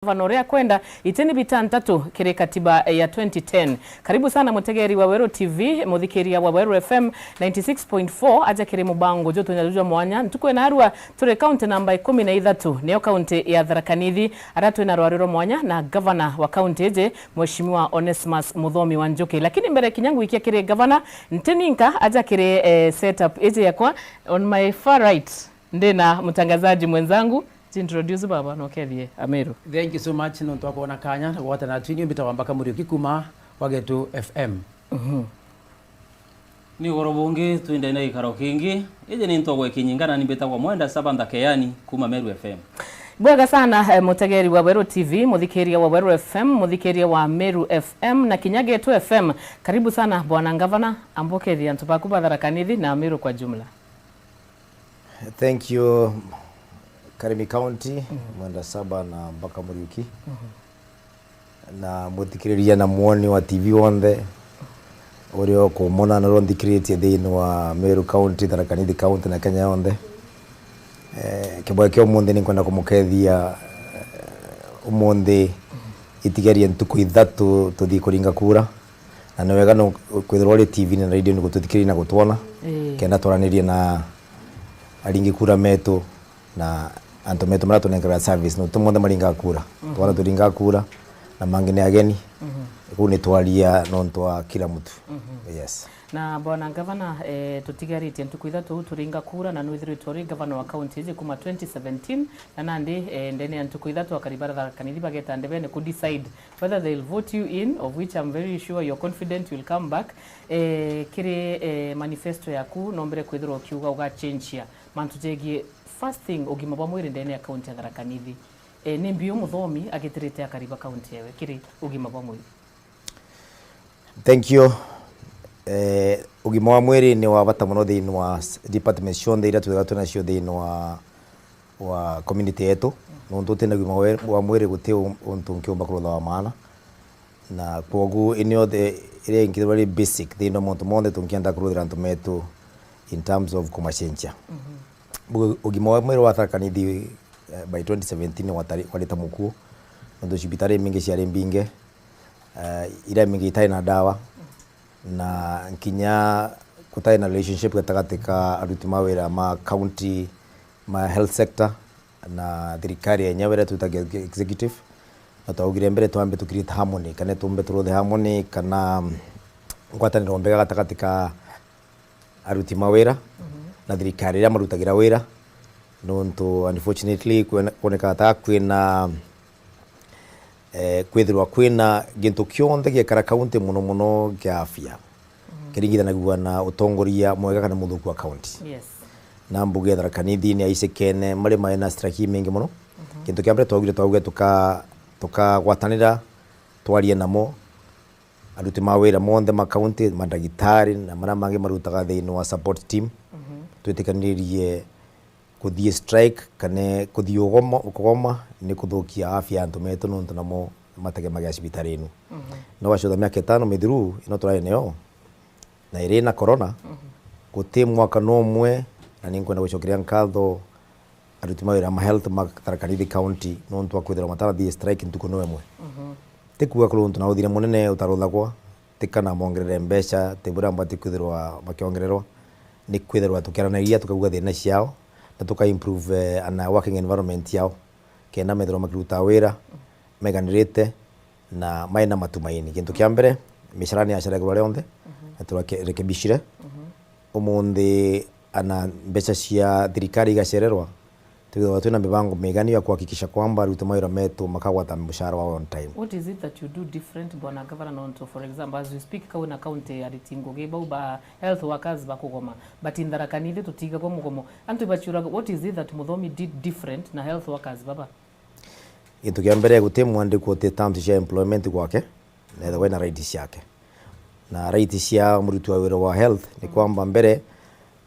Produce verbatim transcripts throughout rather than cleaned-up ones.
Gavana uria akwenda, itini bitantatu kiri katiba ya twenty ten. Karibu sana mutegeri wa Weru T V, muthikiria wa Weru F M ninety six point four, aja kiri mubango jutunya juju jwa mwanya. Ntuku ina arua turi kaunti namba ikumi na ithatu, niyo kaunti ya Tharaka Nithi, aria twina rwari rwa mwanya na gavana wa kaunti iji, Mheshimiwa Onesmus Muthomi wa Njuki. Lakini mbere kinya ngwikia kiri gavana, nti ninka aja kiri, eh, setup iji yakwa. On my far right, ndina mutangazaji mwenzangu. Jintroduce baba, na ukethie Ameru. Thank you so much nontu wa kwona kanya na gwatana twinyu. Mbitagwa Mbaka Muriuki kuma Wagetu F M. Mhm. Ni ugoro bungi twinde na gikaro kingi. Iji ni Ntogwe Kinyinga na ni mbitagwa Mwenda Saba Nthakeani kuma Meru F M. Bwega sana, eh, mutegeri wa Weru T V, muthikiria wa Weru F M, muthikiria wa Meru F M na kinya Getu F M. Karibu sana bwana ngavana, ambukethie antu baku ba Tharaka Nithi na Meru kwa jumla. Thank you, Karimi County, mhm, Mwenda Saba na Mbaka Muriuki. Mhm. Na mwithikiriria na mwoni wa T V wonthe, uria ukumona na uria unthikiritie thiini wa Meru County, Tharaka Nithi County na Kenya yonthe. Eh, kibwega kia umunthi ni nkwenda kumukethia, eh, umunthi itigarie ntuku ithatu tuthii kuringa kura. Na ni wega no kwithirwa uri T V na radio ni gututhikiria na gutwona, ii, kenda twaranirie na aringi kura metu na antu metu maria tunenkaga service, no ti monthe maringaga kura. Mhm. Twana turingaga kura, na mangi ni ageni. Mhm. Kuu ni twaria nontu wa kila mtu. Mhm. Yes. Na bwana ngavana, eh, tutigaritie ntuku ithatu turinga kura, na nwithiritwe uri gavana wa kaunti iji kuma twenty seventeen, na nandi, eh, ndene ya ntuku ithatu akari ba Tharaka Nithi bageta ndebene ku decide whether they'll vote you in, of which I'm very sure you're confident you'll come back. Eh, kiri, eh, manifesto yaku, nombere kwithirwa ukiuga ugachenjia mantu jegie, first thing, ugima bwa mwiri ndene ya kaunti ya Tharaka Nithi. Eh, ni mbiu Muthomi agitirite akari ba kaunti ewe kiri ugima bwa mwiri? Thank you. Eh, ugima wa mwiri ni wa bata muno thiini wa s-, departments cionthe iria twega twinacio thiini wa wa community yetu, nontu utina ugima wa, wa mwiri guti u-, untu nkiumba kurutha wa maana. Na kwogu ini yothe iria ingithirwa iri basic thiini wa mauntu monthe tunkienda kuruthira antu metu in terms of kumacenjia. Mhm. Bu-, ugima wa mwiri wa Tharaka Nithi, eh, by twenty seventeen watari-, warita mukuo, nontu cibitari imingi ciari mbinge, eh, iria imingi itari na ndawa, na nkinya gutari na relationship gatagati ka aruti ma wira ma county, ma health sector na thirikari yenyewe iria twitaga executive, na twaugire mbere twambe tu create harmony, kana tumbe turuthe harmony, kana ngwataniro mbega gatagati ka aruti ma wira, mhm, na thirikari iria marutagira wira, nontu unfortunately kwona-, kwonekaga ta kwina eh, kwithirwa kwina gintu kionthe giekara kaunti, muno muno kia afya, mhm, kiringithanagua na utongoria mwega kana muthuku wa kaunti. Yes. Na mbuge Tharaka Nithi ni aicekene mari mai na strike imingi muno. Mhm. Gintu kia mbere twaugire, twauga tuka-, tukagwatanira, twarie namo, aruti ma wira monthe ma kaunti, mandagitari na maria mangi marutaga thiini wa support team, mhm, twitikanirie kuthii strike kana kuthii ugoma, ukugoma ni kuthukia afya ya antu metu, nontu namo mategemagea cibitari inu. Mhm. No wacoka miaka itano mithiru ino turari nayo, na iri na corona, mhm, guti mwaka no umwe, na ni nkwenda gucokeria nkatho aruti mawira ma health ma Tharaka Nithi County, nontu wa kwithirwa matanathii strike ntuku no imwe. Mhm. Ti kuuga kuri untu na uthire munene utaruthagwa, ti kana mongerere mbeca, ti buria mabati kwithirwa makiongererwa, ni kwithirwa tukiaranagia, tukauga thina ciao, na tuka improve, eh, ana working environment yao, kenda methirwa makiruta wira meganirite na mai na matumaini. Gintu kia mbere, micara ni yaceregirwa rionthe, mhm, na turarekebishire. Mhm. Umunthi ana mbeca cia thirikari igacererwa, twithagwa twina mibango migani ya kuhakikisha kwamba aruti mawira metu makagwata mucara wao on time. What is it that you do different, Bwana Gavana, nontu, for example, as we speak, kau na county ariti ngugi bau ba health workers bakugoma, but in Tharaka Nithi tutigagwa mugomo? Antu baciuraga, what is it that Muthomi did different na health workers baba? Gintu kia mbere, guti mwandikwa uti terms cia employment gwake, na ethagwa ena rights ciake. Na rights cia muruti wa wira wa health ni, mm, kwamba mbere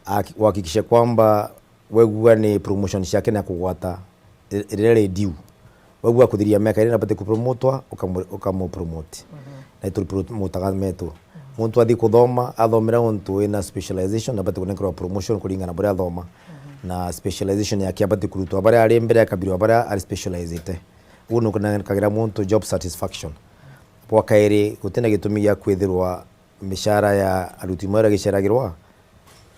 aki-, uhakikishe kwamba wegua ni promotion ciake ni akugwata ri-, riria ri due. Wegua akuthiria miaka iria nabati kupromotwa, ukamu-, ukamupromote. Mhm. Na itupromotaga metu. Mhm. Muntu athi kuthoma, athomera untu wina specialization, nabati kunenkerwa promotion kuringana na buria athoma. Mhm. Na specialization yake abati kurutwa baria ari mbere, akabirwa baria ari specializite. Uu nukunenkagira muntu job satisfaction. Bwa kairi, gutina gitumi gia kwithirwa mishara ya aruti mawira giceragirwa,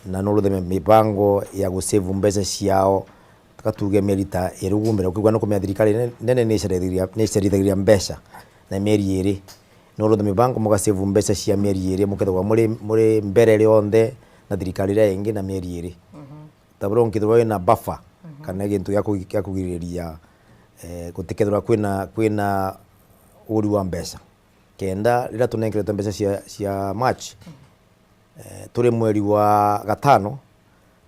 na nuruthe mi-, mibango ya gusave mbeca ciao, tiga tuge mieri ta iri uguo mbere, ukigua nukumenya thirikari ne-, nene nicerithagiria, nicerithagiria mbeca na mieri iri. Nuruthe mibango mugasave mbeca cia mieri iri, mukethagwa muri, muri mbere rionthe na thirikari iria ingi na mieri iri. Mhm. Ta buria unkethirwa wina buffer, mhm, kana gintu gia kugi-, gia kugiriria, eh, gutikethirwa kwina, kwina uri wa mbeca. Kenda riria tunenkeretwe mbeca cia, cia March, mhm, eh, turi mweri wa gatano,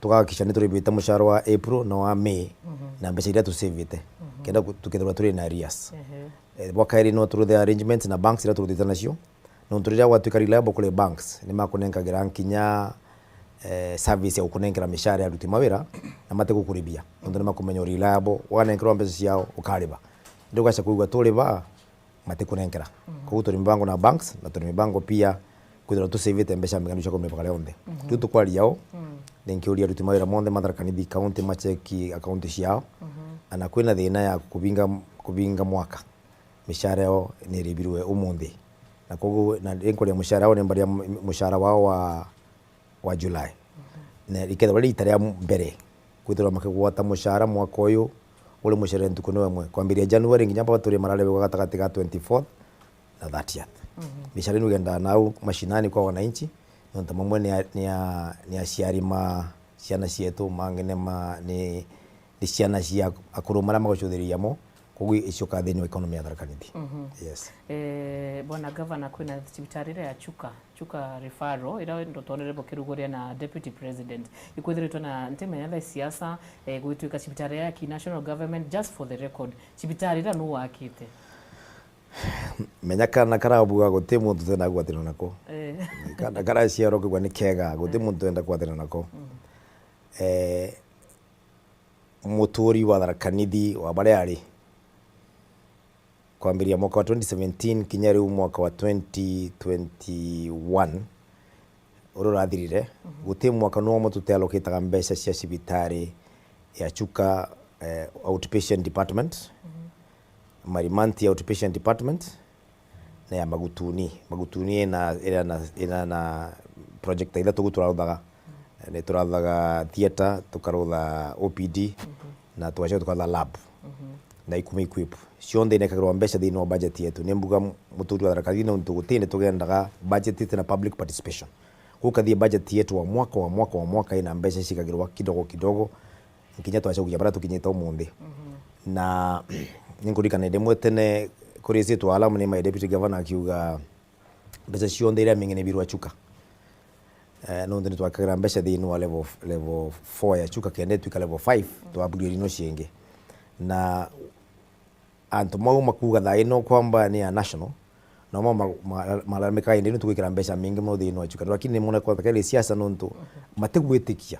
tugahakikisha ni turibite mucara wa April na wa May, mhm, na mbeca iria tusavite. Mhm. Kenda ku-, tukethirwa turi na arrears. Ehe. Eh, bwa kairi no turuthe arrangements na banks iria turutite nacio. Nontu riria gwatuika reliable kuri banks, ni makunenkagira nkinya, eh, service ya gukunenkera mishara ya aruti mawira, na matigukuribia. Nontu ni makumenya uri reliable, wanenkerwa mbeca ciao, ukariba. Indi ugaca kwigua turiba, matikunenkera. Mhm. Koguo turi mibango na banks, na turi mibango pia kwithirwa tusavite mbeca miganu cia kumibaka rionthe. Mhm. Riu tukwaria uu, mm, ni nkiuria aruti mawira monthe ma Tharaka Nithi County macheki account ciao, mhm, ana kwina thina ya kubinga, kubinga mwaka, mishara yao ni iribirwe umunthi. Na koguo, na rinkuria mushara wao, ni mbaria mu-, mushara wao wa, wa July. Mhm. Na rikethirwa ri rita ria mbere kwithirwa makigwata mushara mwaka uyu, uri mucere ntuku ni wemwe. Kwambiria January nginya baba turi mararebegwa gatagati ga twenty-fourth na thirtieth. Mhm. Mishara ino igendaa nau mashinani kwa wananchi, nontu mamwe ni a-, ni a-, ni aciari ma ciana cietu, mangi ni ma-, ni, ni ciana cia akuru maria magucuthiriria mo, koguo icoka thiini wa economy ya Tharaka Nithi. Mhm. Yes. Eh, Bwana Gavana, kwina cibitari iria ya Chuka, Chuka Referral, iria ndo twonere bukiruguria na Deputy President. Ikwithiritwe na ntimenya tha siasa, eh, gwituika cibitari ya ki national government, just for the record. Cibitari iria nu wakite? Menya kana karabua guti muntu twenda kwathana nako. Eh. Kana karaciarwa kigwa ni kega, guti, eh, muntu twenda kwathana nako. Mm. Eh, muturi wa Tharaka Nithi wa baria ari, kwambiria mwaka wa twenty seventeen kinya riu mwaka wa twenty twenty-one uria urathirire, mhm, guti mwaka no umwe tutealokitaga mbeca cia cibitari ya Chuka, eh, outpatient department, mhm, Marimanti outpatient department, na ya Magutuni. Magutuni ina, ina na, ina na project ithatu gu turaruthaga. Ni turaruthaga theatre, tukarutha O P D, mhm, na tugacoka tukarutha lab. Mhm. Na ikumi equip. Cionthe inekagirwa mbeca thiini wa budget yetu. Ni mbuga muturi wa Tharaka Nithi nontu gutindi tugendaga budget iti na public participation. Gukathie budget yetu wa mwaka, wa mwaka, wa mwaka ina mbeca cikagirwa kidogo kidogo, nkinya twacokia baria tukinyite umunthi. Mhm. Na ninkuririkana rimwe tene kuri citwa alamu ni my deputy governor akiuga mbeca cionthe iria mingi ni birwa Chuka. Eh, nontu ni twakagira mbeca thiini wa level, level four ya Chuka kenda itwika level five, mhm, twaburiria ino ciingi. Na antu mau makuuga thaa ino kwamba ni ya national, namo ma-, ma-, malalamika indi ni tugwikira mbeca mingi mono thiini wa Chuka. Lakini ni mona kwa takele siasa nontu, mhm, matigwitikia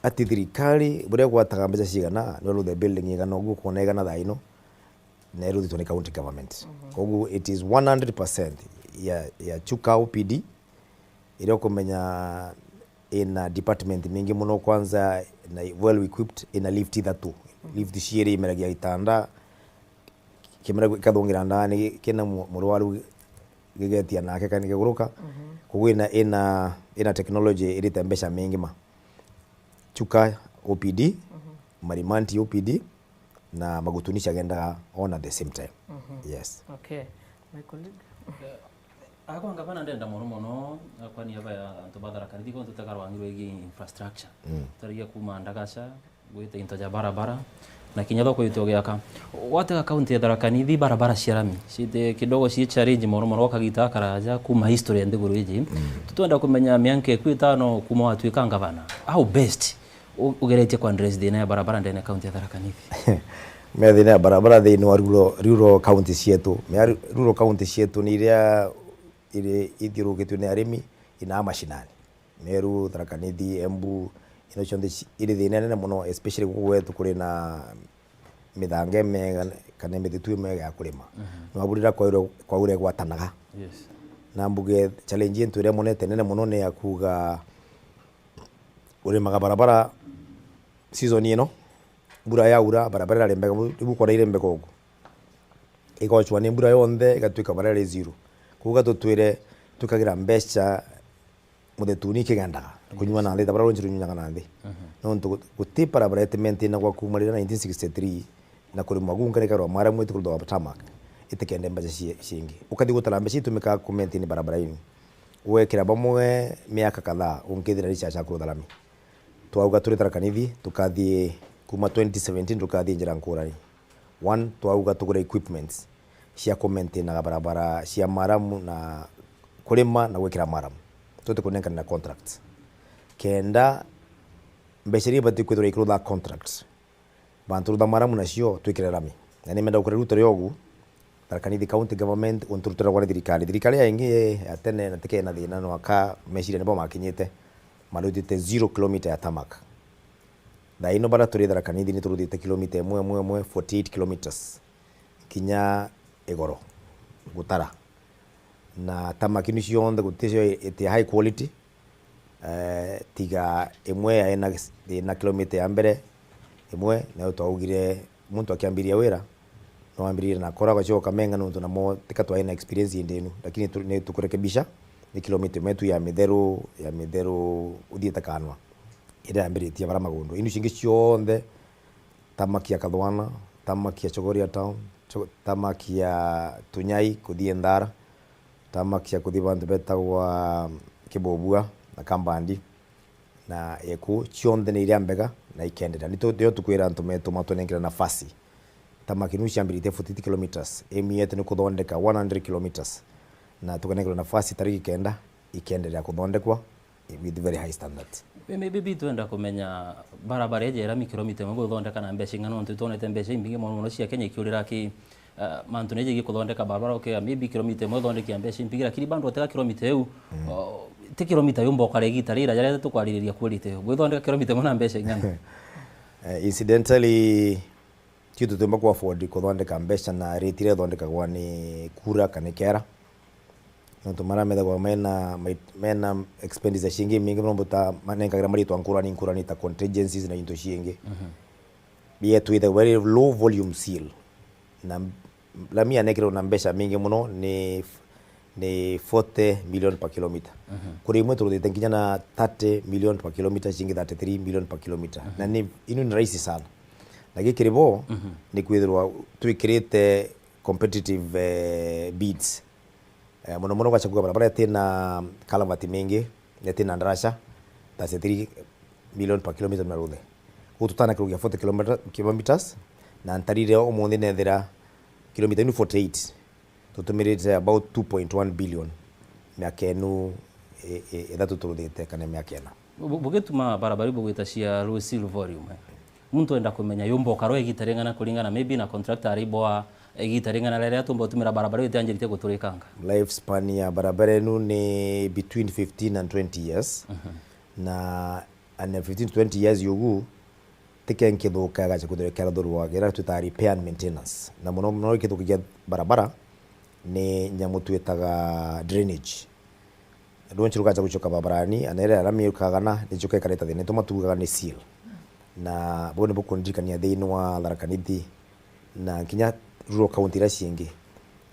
ati thirikari buria gwataga mbeca cigana, ni uruthe building igana uguo kuona igana thaa ino, na iruthitwe ni county government. Mhm. Koguo it is one hundred percent ya, ya Chuka O P D, iria ukumenya ina department mingi muno, kwanza na well equipped, ina lift ithatu. Mhm. Lift ciiri imeragia gitanda, kimera gikathungira ndaani kina mu-, murwaru gigetia nake kana kiguruka. Mhm. Koguo ina, ina, ina technology irite mbeca mingi ma. Chuka O P D, mhm, Marimanti O P D, na Magutuni ciagendaga on at the same time. Mhm. Yes. Okay. My colleague? Akwa ngavana ndenda mono mono, akwa ni aba ya antu ba Tharaka Nithi, gontu tega rwangi rwigi infrastructure. Mm. Tarigia kuma ndagaca, gwita into ja barabara, na kinya thoko itu giaka. Watega kaunti ya Tharaka Nithi, barabara cia rami cite kidogo ci challenge mono mono, wakagita karaja kuma history ya nthiguru iji. Mm. Tutwenda kumenya mianka iku itano kuma watuika ngavana, how best u-, ugeretie ku address thina ya barabara ndene kaunti ya Tharaka Nithi? Me thina ya barabara thiini wa rural, rural county cietu. Me ru-, rural county cietu ni iria iri ithiurukitue ni arimi, ina mashinani. Meru, Tharaka Nithi, Embu, ino cionthe ci-, iri thina nene mono, especially guku gwetu kuri na mithanga imega kana mithitu imega ya kurima. Mhm. Nwaburira kwaure, kwaure gwatanaga. Yes. Na mbuge challenge yetu iria monete nene mono ni ya kuga urimaga barabara season ino, mbura yaura, barabara irarembeka, riu ukona irembeka ugu. igocwa ni mbura yonthe, igatuika baria ri zero. Kuuga tutwire twikagira mbeca muthetuni ikigendaga, kunyua na nthi, ta baria runji runyunyaga na nthi. Mhm. Nontu gu-, guti barabara iti maintainagwa kuuma riria nineteen sixty-three na kurimwa gunka ni karwa mara mwitu kurutwa tarmac, itikende mbeca cie-, ciingi. Ukathi gutara mbeca itumikaga ku maintain barabara inu. Wekira bamwe miaka kadhaa, unkithira ni cia, cia kurutha lami. Twauga turi Tharaka Nithi, tukathii kuuma twenty seventeen, tukathii njira nkurani. One, twauga tugure equipments cia kumaintainaga barabara cia maramu na kurima na gwikira maramu. Tuti kunenkanira contracts. Kenda mbeca iria ibati kwithirwa ikirutha contracts, bantu rutha maramu nacio twikire rami. Na nimenda gukira ruto riogu, Tharaka Nithi County Government untu ruteragwa ni thirikari. Thirikari ya ingi ya tene na tikena thina, no aka meciria nibo makinyite, marutite zero kilometer ya tarmac. Thaa ino baria turi Tharaka Nithi ni turuthite kilomita imwe, imwe, imwe, forty-eight kilometers, kinya igoro gutara. Na tarmac inu cionthe guticio iti high quality, eh, tiga imwe yaina, ina kilomita ya mbere imwe, nayo twaugire muntu akiambiria wira, no ambiririe na kora gacoka menga nontu namo tika twaina experience indi inu, lakini tu-, ni tukurekebisha, ni kilomita imwe tu ya mitheru, ya mitheru uthiite kanwa, iria yambiritie bara magundu. Inu cingi cionthe, tarmac ya Kathwana, tarmac ya Chogoria Town, Cho-, tarmac ya Tunyai kuthii Nthara, tarmac ya kuthii bantu betagwa Kibubua na Kambandi na Eku, cionthe ni iria mbega na ikenderea. Ni tu-, nio tukwira antu metu matwenengera nafasi. Tarmac inu ciambiritie forty-eight kilometers, aim yetu ni kuthondeka one hundred kilometers, na tukanengerwa nafasi tariki kenda ikenderea kuthondekwa with very high standards. Maybe twenda kumenya barabara iji ya rami kilomita imwe guthondeka na mbeca ing'ana, nontu twonete mbeca imbingi mono mono cia Kenya ikiurira ki, uh, mantu neji gikuthondeka barabara, okay, maybe kilomita imwe ithondekia mbeca imbingi, lakini bado utega kilomita iu, mm, oh, ti kilomita yumba ukare igita rira jaria tukwaririria kwirite. Gwithondeka kilomita imwe na mbeca ing'ana? Eh, incidentally, tio tutiumba ku afford kuthondeka mbeca na rate iria ithondekagwa ni kura kana kera. Nontu maria methagwa mena, mena expenditure ciingi imingi mono, mbuta manenkagira maritwa nkurani nkurani ta contingencies na into ciingi. Mhm. Yetu ithagwa iri low volume seal. Na lami yanekirwe na mbeca mingi mono ni, ni forty million per kilometer. Mhm. Kuri imwe turuthite nginya na thirty million per kilometer, ciingi thirty-three million per kilometer. Mhm. Na ni, inu ni rahisi sana. Na gikiri bo, mhm, ni kwithirwa twikirite competitive, eh, bids. Eh, mono mono ugacagua barabara itina culvert mingi, na itina ndaraca, thirty-three million per kilometer na ruthe. Koguo tutanakirugia forty kilometer, kilometers, na ntarire umunthi nethira kilomita inu forty-eight. Tutumirite about two point one billion miaka inu i-, i-, ithatu turuthite kana miaka ina. Bu-, bugituma barabara iu bugwita cia low seal volume, eh? Muntu enda kumenya yumba ukarwa igita ring'ana kuringana maybe na contractor ariboa igita ring'ana riria tumba utumira barabara iu itianjiritie guturikanga. Life span ya barabara inu ni between fifteen and twenty years. Mhm. Na and fifteen to twenty years yugu, tike nkithuka igacha kwithirwa ikirathurwa, iria twitaga repair and maintenance. Na mono mono ikithukagia barabara ni nyamu twitaga drainage. Rwonchi rugacha gucoka barabarani, na iria rami yukagana, nicio kekarite thina, nituma tugaga ni seal. Na bau nibo kundirikania thiini wa Tharaka Nithi, na kinya rural county iria ciingi.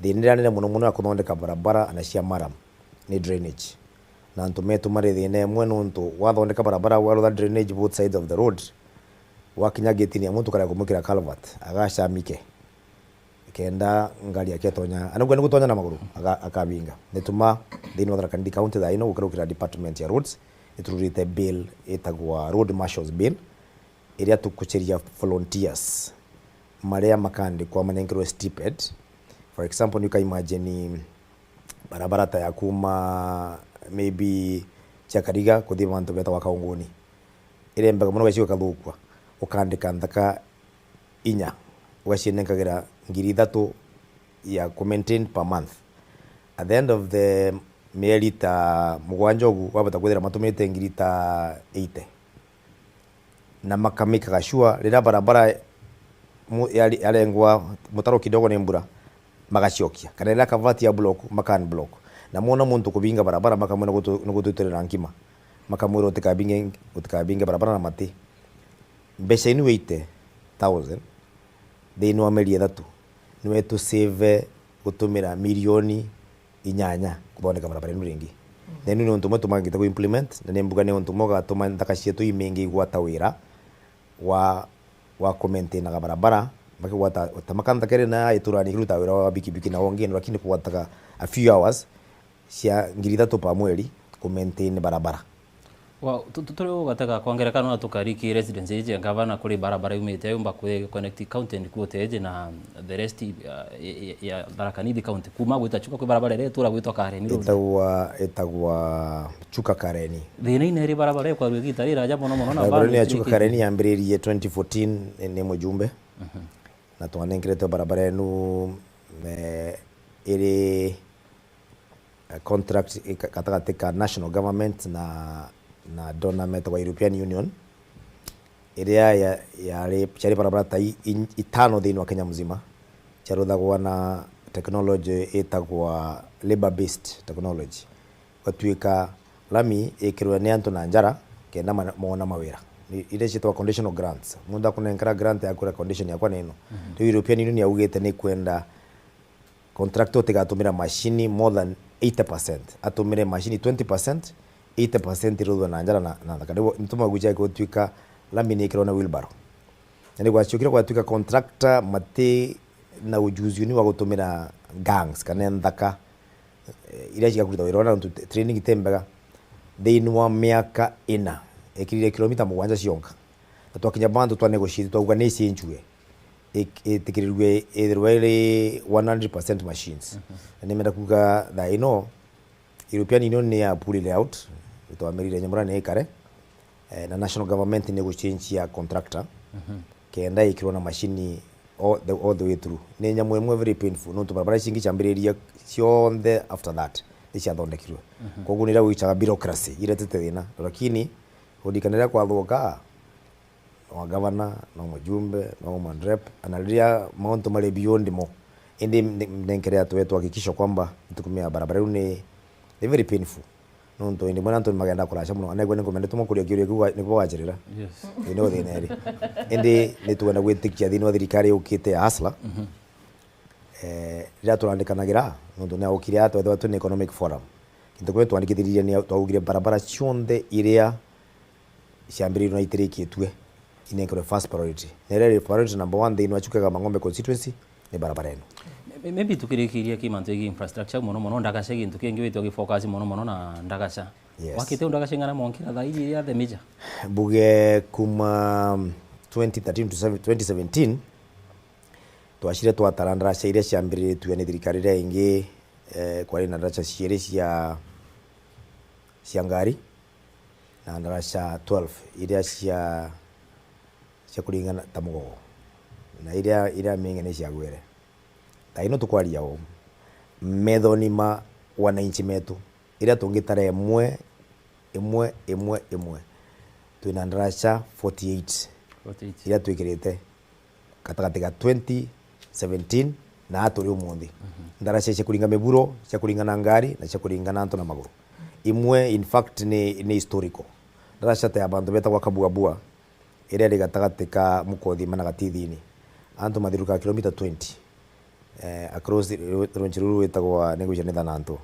Thina iria nene mono mono ya kuthondeka barabara na cia murram ni drainage. Na antu metu mari thina imwe, nontu wathondeka barabara, warutha drainage both sides of the road, wakinya gate-ini ya muntu ukarega kumwikira culvert, agacamike. Kenda ngari aketonya, anaugua ni gutonya na maguru, aga-, akabinga. Nituma thiini wa Tharaka Nithi County thaa ino gukerukira department ya roads, nitururite bill itagwa Road Marshal's Bill, iria tukucheria volunteers maria makandikwa manenkerwe stipend. For example, you can imagine barabara ta ya kuma maybe Chiakariga kuthi bantu betagwa Kaunguni. Iria mbega mono gacio gathukwa, ukandika nthaka inya, ugacienenkagira ngiri ithatu ya ku maintain per month. At the end of the mieri ta mugwanja ugu, wabota kwithira matumirite ngiri ta eighty. Na makamikaga sure riria barabara mu-, yari-, yarengwa mutaro kidogo ni mbura, magacokia. Kana riria kavati ya block, maka unblock. Na mona muntu kubinga barabara, makamwira gutu-, ni gutwitirira nkima. Makamwira utikabinge, utikabinge barabara na mati. Mbeca inu eighty thousand thiini wa mieri ithatu, nwe tu save gutumira milioni inyanya kuthondeka barabara inu ringi. Na inu ni untu umwe tumangite ku implement, na ni mbuga ni untu umwe ugatuma nthaka cietu imingi igwata wira wa, wa kumaintainaga barabara, makigwata, ta makanthakere na iturani kiruta wira wa bikibiki na wongi, lakini kugwataga a few hours cia ngiri ithatu pa mweri kumaintain barabara. Wa, tu-, tu-, turi ugatega kwa ngerekano na tukari ki residence iji ya gavana kuri barabara yumite yumba kwi connect county and kuote iji na the rest, uh, ya, ya, ya Tharaka Nithi county. Kuma gwita Chuka kwi barabara iria itura gwitwa Kareni Road. Itagwa, itagwa Chuka Kareni. Thina ina iri barabara ikwarua igita riraja mono mono na barabara ni ya Chuka Kareni yambiririe twenty fourteen ni mujumbe. Mhm. Na twanenkeretwe barabara enu, eh, iri, eh, contract ika-, gatagati ka national government na, na donor metagwa European Union, iria ya-, yari, ciari barabara ta i-, i-, itano thiini wa Kenya mzima, ciaruthagwa na technology itagwa labor based technology. Gwatuika lami ikirwe ni antu na njara kenda ma-, moona mawira. Ni, iria ciitagwa conditional grants. Muntu akunenkera grant ya kwira condition yakwa ni ino. Mhm. Riu European Union yaugite ni kwenda contractor utigatumira mashini more than eighty percent. Atumire mashini twenty percent, eighty percent iruthwe na njara na, na nthaka. Niguo ntumagucha gutwika lami ni ikirwe na wheelbarrow. Na ni gwacokire gwatwika contractor mati na ujuzi uni wa gutumira gangs kana nthaka, eh, iria cigakuruta wira uria, nontu t-, training ti mbega. Thiini wa miaka ina, ekirire kilomita mugwanja cionka. Na twakinya bantu twa negotiate, twauga ni icenjue, ik-, itikirirue ithirwe iri one hundred percent machines. Mhm. Na nimenda kuuga thaa ino, European Union ni ya pull it out, itwamirire nyamura ni ikare, eh, na national government ni guchenjia contractor, mhm, kenda ikirwa na mashini all the, all the way through. Ni nyamu imwe very painful, nontu barabara ici ingi ciambiririe cionthe after that ni ciathondekirwe. Mhm. Koguo ni iria gwicaga bureaucracy iretete thina, lakini urikanire kwathuka, no gavana, no mujumbe, no woman rep, ana riria mauntu mari beyond mo. Indi nenkere atwe tuhakikisha kwamba ntukumia barabara iu ni, ni very painful. Nontu indi mwana antu ni magenda kuraca mono. Anaigua ni nkumende tumwe kuria kiuria kiu, nikuo gwacirira. Yes. Indi uthina iri. Indi ni tukwenda gwitikia thiini wa thirikari yukite ya Hustler. Mhm. Eh, riria turandikanagira, nontu ni aukire atwethwa twina economic forum. Kintu kimwe twandikithiririe ni twaugire barabara cionthe iria ciambiriirwe na itirikitue inenkerwe first priority. Na iria iri priority number one thiini wa Chuka Igamba Ng'ombe constituency ni barabara ino. May-, maybe tukirikiria ki mantu jegii infrastructure mono mono, ndagaca gintu kingi witwa gifocus mono mono na ndagaca. Yes. Wakite ndagaca ing'ana mwankira thaa iji iria the major? Mbuge kuma twenty thirteen to seven-, twenty seventeen, twacire twatara ndaraca iria ciambiriritue ni thirikari iria ingi, eh, kwari na ndaraca ciiri cia, cia ngari, na ndaraca twelve iria cia, cia kuringana ta mugogo, na iria, iria mingi ni ciagwire. Thaa ino tukwaria uu, methoni ma wananchi metu, iria tungitara imwe, imwe, imwe, imwe, twina ndaraca forty-eight. Forty-eight. Iria twikirite gatagati ga twenty seventeen na aturi umunthi. Mhm. Ndaraca cia kuringa miburo, cia kuringa na ngari, na cia kuringa na antu na maguru. Imwe, in fact, ni, ni historical. Ndaraca ta ya bantu betagwa Kabuabua, iria iri gatagati ka Mukothima na Gatithini. Antu mathiurukaga kilomita twenty, eh, across ru-, runji ruru rwitagwa, nigwija ni Thanantu.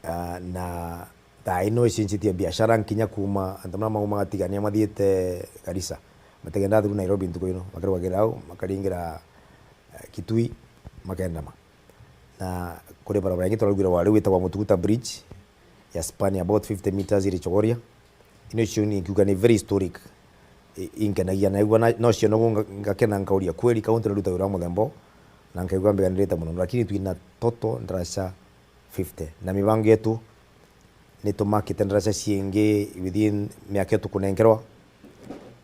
Ah, na thaa ino icenjetie biashara nkinya kuma antu maria maumaga Tigania mathiite Garissa, matigenda through Nairobi ntuku ino, makirugagira au, makaringira, eh, Kitui, makendama. Na kuri barabara ingi turaugire wa riu itagwa Mutuguta Bridge, ya span about fifty meters iri Chogoria. Ino cio ni nkiuga ni very historic. I-, inkenagia, naigua na, no cio nogu nga-, ngakena, nkauria, kweli kaunti iraruta wira wa muthemba uu? Na nkaigua mbiganirite mono, lakini twina total ndaraca fifty. Na mibango yetu, ni tumakite ndaraca ciingi within miaka ii tukunenkerwa,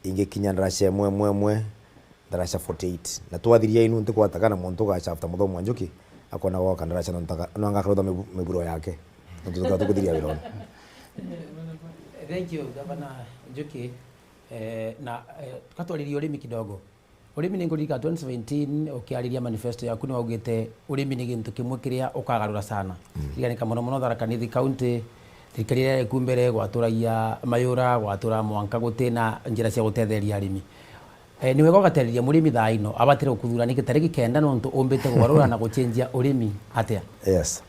ingikinya ndaraca imwe, imwe, imwe, ndaraca forty-eight. Na twathiria inu ntikwataga na muntu ugacha after Muthomi wa Njuki, akona gwaka ndaraca no ntaka, no anga akarutha mibu-, miburo yake. Nontu tutatha tukuthiria wira unu. Thank you, Governor Njuki. Eh, na, eh, tukatwariria urimi kidogo. Urimi ni nguririka twenty seventeen ukiariria manifesto yaku ni waugite urimi ni gintu kimwe kiria ukagarura sana. Mm. Ririkana mono mono Tharaka Nithi County, thirikari iria iku mbere gwaturagia mayura, gwatura mwanka gutina njira cia gutetheria arimi. Eh, ni wega ugatereria murimi thaa ino abatire gukuthura ni gitari gikenda nontu umbite kugarura na gucenjia urimi atia? Yes.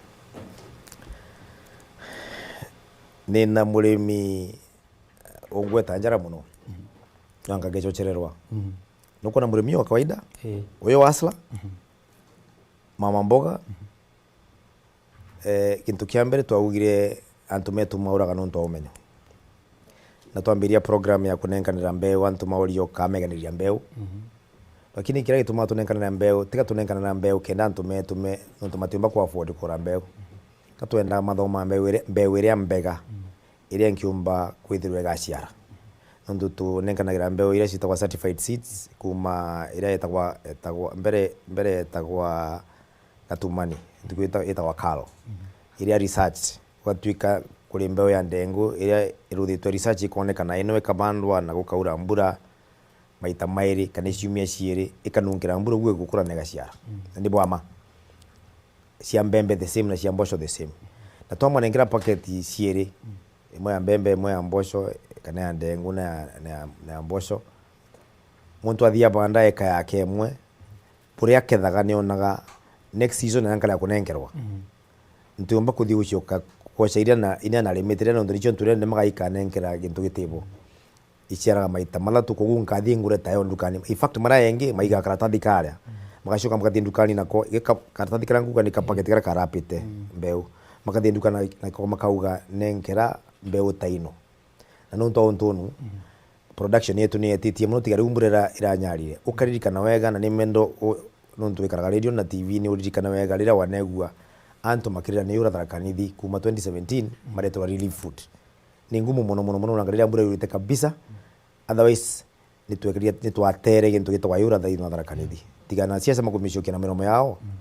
Nina murimi ungweta njara muno. Mhm. Na nkagecocererwa. Mhm. Nukwona murimi wa kawaida, eh, uyu wa hustler, mhm, mama mboga, mhm. Eh, gintu kia mbere twaugire antu metu mauraga nontu wa umenyo. Na twambiria program ya kunenkanira mbeu antu maurio kameganiriria mbeu. Mhm. Lakini kiria gitumaga tunenkanira mbeu, tiga tunenkanira mbeu kenda antu metume, nontu matiumba ku afford kugura mbeu. Ka twendaga mathoma mbeu iria, mbeu iria mbega, mhm, iria nkiumba kwithirwa igaciara. Nontu tunenkanagira mbeu iria ciitagwa certified seeds, kuma iria yetagwa, yetagwa, mbere, mbere yetagwa Gatumani, ntuku ita-, itagwa Karo. Mhm. Iria research, gwatuika kuri mbeu ya ndengu iria iruthitwe research ikonekana ino ikabandwa na gukaura mbura maita mairi kana ciumia ciiri, ikanunkira mbura uguo igukura na igaciara. Mhm. Na ni bwa ma. Cia mbembe the same na cia mboco the same. Na twamanengera packet ciiri, mhm, imwe ya mbembe, imwe ya mboco, kana ya ndengu na ya, na ya, na ya mboco, muntu athia banda eka yake imwe, buria akethaga nionaga next season na nkare ya kunenkerwa. Mhm. Ntiumba kuthii gucoka kwoca iria na, iria narimitire, nontu nicio nturire ndimaga ikanenkera gintu gitibo. Iciaraga maita mathatu, koguo nkathii ngureta yo ndukani. In fact, mara yengi maigaga karatathi karia. Mhm. Magacoka makathii ndukani nako, gika-, karatathi karia nguga ni kapaketi karia karapite, mhm, mbeu. Makathii nduka na, nako makauga, "Nenkera mbeu ta ino." Na nontu wa untu unu, mhm, production yetu ni yetitie mono, tiga riu mbura ira-, iranyarire. Ukaririkana wega, na ni mendo u-, nontu wikaraga radio na T V, ni uririkana wega riria wanegua antu makirira ni yura Tharaka Nithi kuma twenty seventeen, mhm, mareterwa relief food. Ni ngumu mono, mono, mono, na riria mbura yurite kabisa, mhm, otherwise, ni twekeria, ni twatere gintu gitagwa yura thaithi na Tharaka Nithi. Tiga na siasa makumicokia na miromo yao, mhm,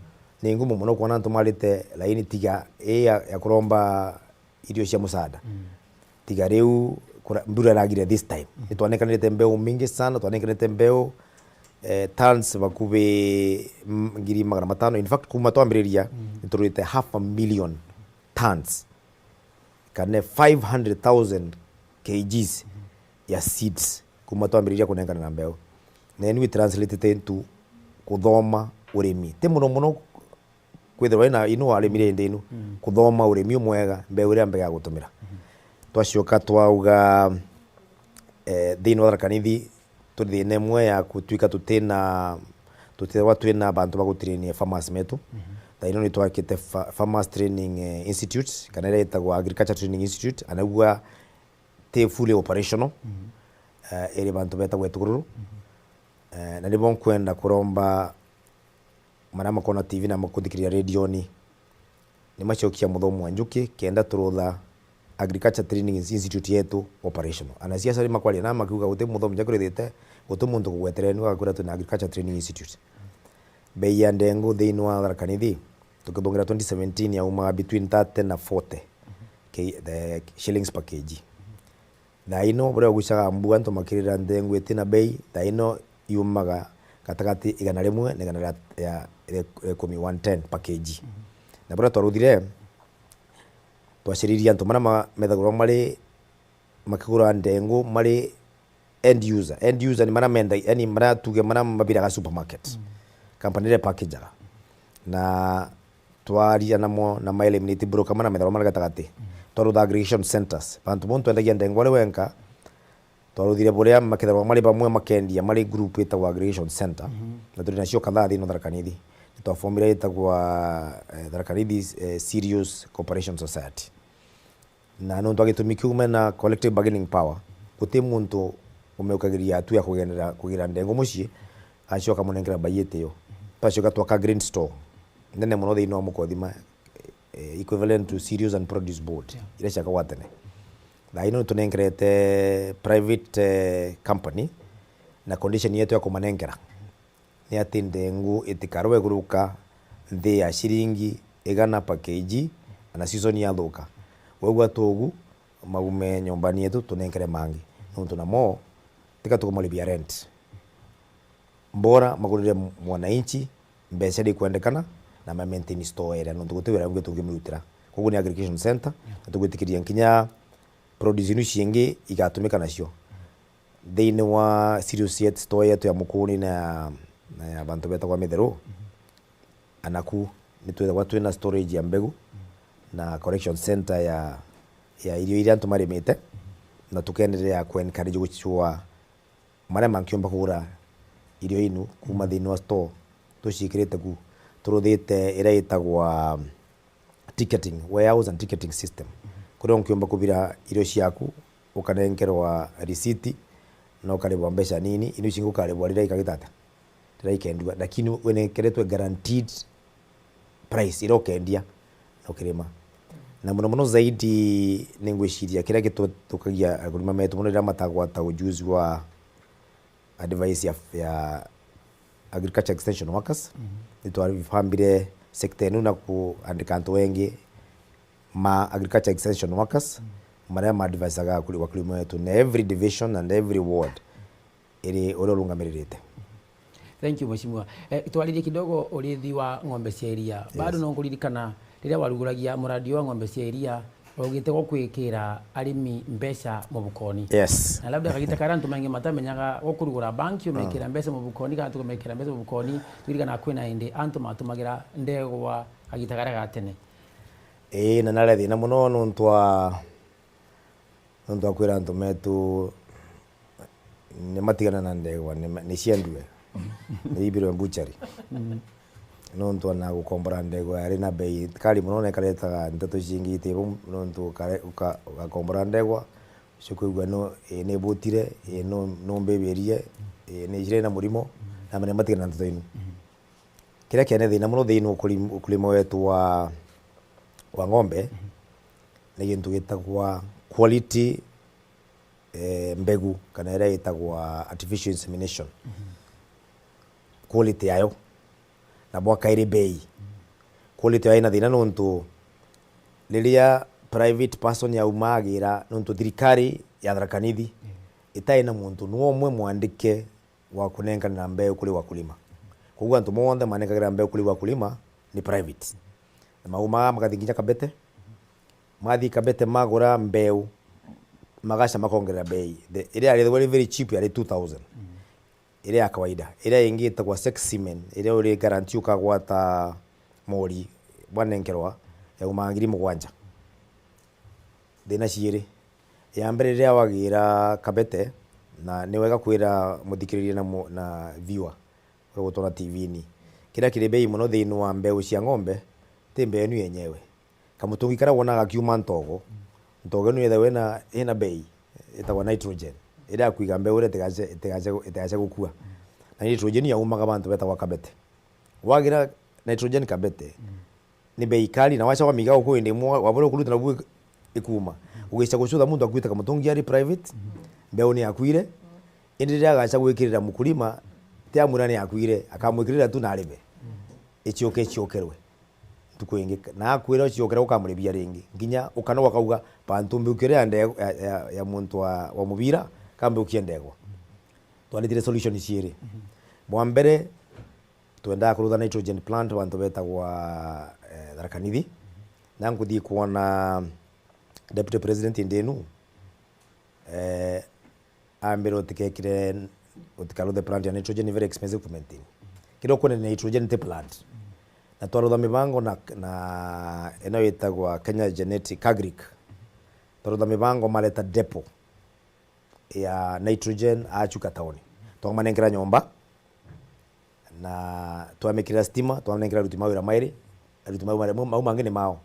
ni ngumu mono kwona antu marite laini tiga ii ya, ya kuromba irio cia musaada. Mm. Tiga riu kura-, mbura iragire this time. Mm. Nitwanekanirite mbeu mingi sana, twanekanirite mbeu, eh, tons bakubi, mm, ngiri magana matano. In fact, kuma twambiriria, mm, niturite half a million tons, kana five hundred thousand K Gs, mm, ya seeds, kuma twambiriria kunenkana na mbeu. Na inu itranslated into kuthoma urimi. Ti muno muno kwithirwa ina, inu arimire indi inu, mm, kuthoma urimi umwega, mbeu iria mbega ya gutumira. Mm. Twacoka twauga, eh, thiini wa Tharaka Nithi, turi thiina imwe ya gutwika tutina, tutithirwa twina bantu ba gutrainia farmers metu. Mm. Thaa ino ni twakite fa-, Farmers Training, eh, Institute, kana iria itagwa Agriculture Training Institute, anagua ti fully operational, mm, eh, iri bantu betagwa Etukururu. Mm. Eh, na nibo nkwenda kuromba maria makona T V na makuthikiriria redioni, ni macokia muthomo wa njuki kenda turutha Agriculture Training Institute yetu operational. Anasiasa ni makwaria na makiuga guti muthomo jakurithite, guti muntu kugwetereni agakwira twina Agriculture Training Institute. Bei ya ndengu thiini wa Tharaka Nithi, tukithungira twenty seventeen yaumaga between thirty na forty K, the shillings per K G. Thaa ino, buria ugucaga mbua, antu makirira ndengu itina bei, thaa ino yumaga gatagati igana rimwe na igana ria, ya, ria, ria ikumi, one ten per K G. Mhm. Na buria twaruthire, twaciririe antu maria ma-, methagirwa mari, makigura ndengu, mari end user. End user ni maria menda, yani maria tuge maria mabiraga supermarket. Mm. Company iria ipackageaga. Na twaria namo na ma eliminate broker maria methagirwa mari gatagati. Mm. Twarutha aggregation centers. Bantu bau twendagia ndengu ari wenka, twaruthire buria makethagirwa mari bamwe makendia mari group itagwa aggregation center. Mhm. Na turi nacio kadhaa thiini wa Tharaka Nithi. Twafomire itagwa, eh, Tharaka Nithi, eh, Cereals Cooperation Society. Na nontu wa gitumi kiu mena collective bargaining power, guti muntu umeukagiria hatua ya kugendera, kugira ndengu mucii, acoka munenkera bai itiyo. Twacoka twaka green store nene muno thiini wa Mukothima, eh, equivalent to Cereals and Produce Board, yeah, iria ciakagwa tene. Thaa ino nitunenkerete private, eh, company, na condition yetu ya kumanenkera ni ati ndengu itikarwe iguruka nthi ya ciringi igana per K G, ana season yathuka. Wegua tugu, magume nyumbani yetu tunenkere mangi. Nontu namo, tika tukumaribia rent. Bora magurire mwananchi mbeca iria ikwendekana na ma maintain store area, nontu guti wira ungi tungimirutira. Koguo ni aggregation center, na tugwitikiria nkinya produce inu ciingi igatumika nacio. Thiini wa Sirius Yet store yetu ya Mukuni na ya, na ya bantu betagwa Mitheru, anaku nitwithagwa twina storage ya mbegu na collection center ya, ya irio iria antu marimite, na tukenderea ku encourage gucua maria mankiumba kugura irio inu kuma thiini wa store tuciikirite ku, turuthite iria itagwa ticketing, warehouse and ticketing system, kuria unkiumba kubira irio ciaku ukanenkerwa risiti na ukaribwa mbeca nini, inu cingi ukaribwa riria ikagita atia? Riria ikendua, lakini winenkeretwe guaranteed price iria ukendia na ukirima. Na muno muno zaidi ningwiciria kiria gituthukagia akulima metu muno riria matagwata ujuzi wa advice ya, ya agriculture extension workers. Nitwabambire sector inu na kuandika antu engi ma agriculture extension workers maria ma advisaga akuli-, wakulima wetu na every division and every ward iri uria urungamiririte. Thank you, Mheshimiwa. Eh, twaririe kidogo urithi wa ng'ombe cia iria. Bado no nkuririkana riria waruguragia muradi wa ng'ombe cia iria, waugite gwa kwikira arimi mbeca mubukoni. Yes. Na labda kagita karia antu maingi matamenyaga, gwa kurugura banki, umekira mbeca mubukoni, kana tukamekira mbeca mubukoni, turirikana kwina indi antu matumagira ndegwa kagita karia ga tene. Ii, na nari thina muno nontu wa, nontu wa kwira antu metu ni matigana na ndegwa, ni ma-, ni ciendue, ni ibirwe mbuchari. Nontu ona gukombora ndegwa yari na bei kali muno, na ikaretaga nteto cingi iti bu, nontu ukare-, uka-, ugakombora ndegwa, ucio kwigua no, ii, ni butire, ii, no, no mbibirie, ii, ni cire na murimo, na mane matigana na nteto inu. Kiria kiene thina muno thiini wa ukulima, ukulima wetu wa, wa ng'ombe, ni gintu gitagwa quality, eh, mbegu, kana iria itagwa artificial insemination. Quality yayo. Na bwa kairi bei. Quality yayo ina thina nontu riria private person yaumagira, nontu thirikari ya Tharaka Nithi itai na muntu nu umwe mwandike wa kunenkanira mbeu kuri wakulima. Koguo antu monthe manenkagira mbeu kuri wakulima ni private. Na maumaga makathi nginya Kabete. Mathi Kabete magura mbeu, magaca makongerera bei. The, iria yari very cheap yari two thousand. Iria ya kawaida. Iria ingi itagwa sex semen, iria uri guarantee ukagwata mori bwanenkerwa, yaumaga ngiri mugwanja. Thina ciiri. Ya mbere, riria wagira Kabete, na ni wega kwira muthikiriria na mu-, na viewer uria gutwona T V-ini, kiria kiri bei muno thiini wa mbeu cia ng'ombe ti mbeu inu yenyewe. Kamutungi karia wonaga gakiuma ntogo, ntogo inu yethagwa ina, ina bei, itagwa nitrogen, iria ya kwiga mbeu iria itigace, itigace, itigace gukua. Na nitrogen yaumaga bantu betagwa Kabete. Wagira nitrogen Kabete, ni bei kali, na wacha wamiga guku indi imwe, wabura kuruta nabu ikuuma. Ugica gucutha muntu akuite kamutungi ari private, mbeu ni yakuire, indi riria agaca gwikirira mukulima, ti amwira ni yakuire, akamwikirira tu na aribe. Icioke iciokerwe ntuku ingi, na akwira iciokerwe ukamuribia ringi. Nginya ukanoga ukauga, bantu mbiukie ya nde-, ya, ya, ya muntu wa, wa mubira, kambiukie ndegwa. Twaritire solution ciiri. Bwa mbere, twendaga kurutha nitrogen plant bantu betagwa, eh, Tharaka Nithi. Na nkuthi kwona Deputy President indi inu, eh, ambire utikekire, utikaruthe plant ya nitrogen, ni very expensive to maintain. Kiria ukwenda ni nitrogen, ti plant. Na twarutha mibango na, na ino itagwa Kenya Genetic Agric. Twarutha mibango mareta depot ya nitrogen achuka taoni. Twamanenkera nyomba, na twamekirira stima, twanengera aruti ma wira mairi, aruti mau mari-, mau mangi ni mao.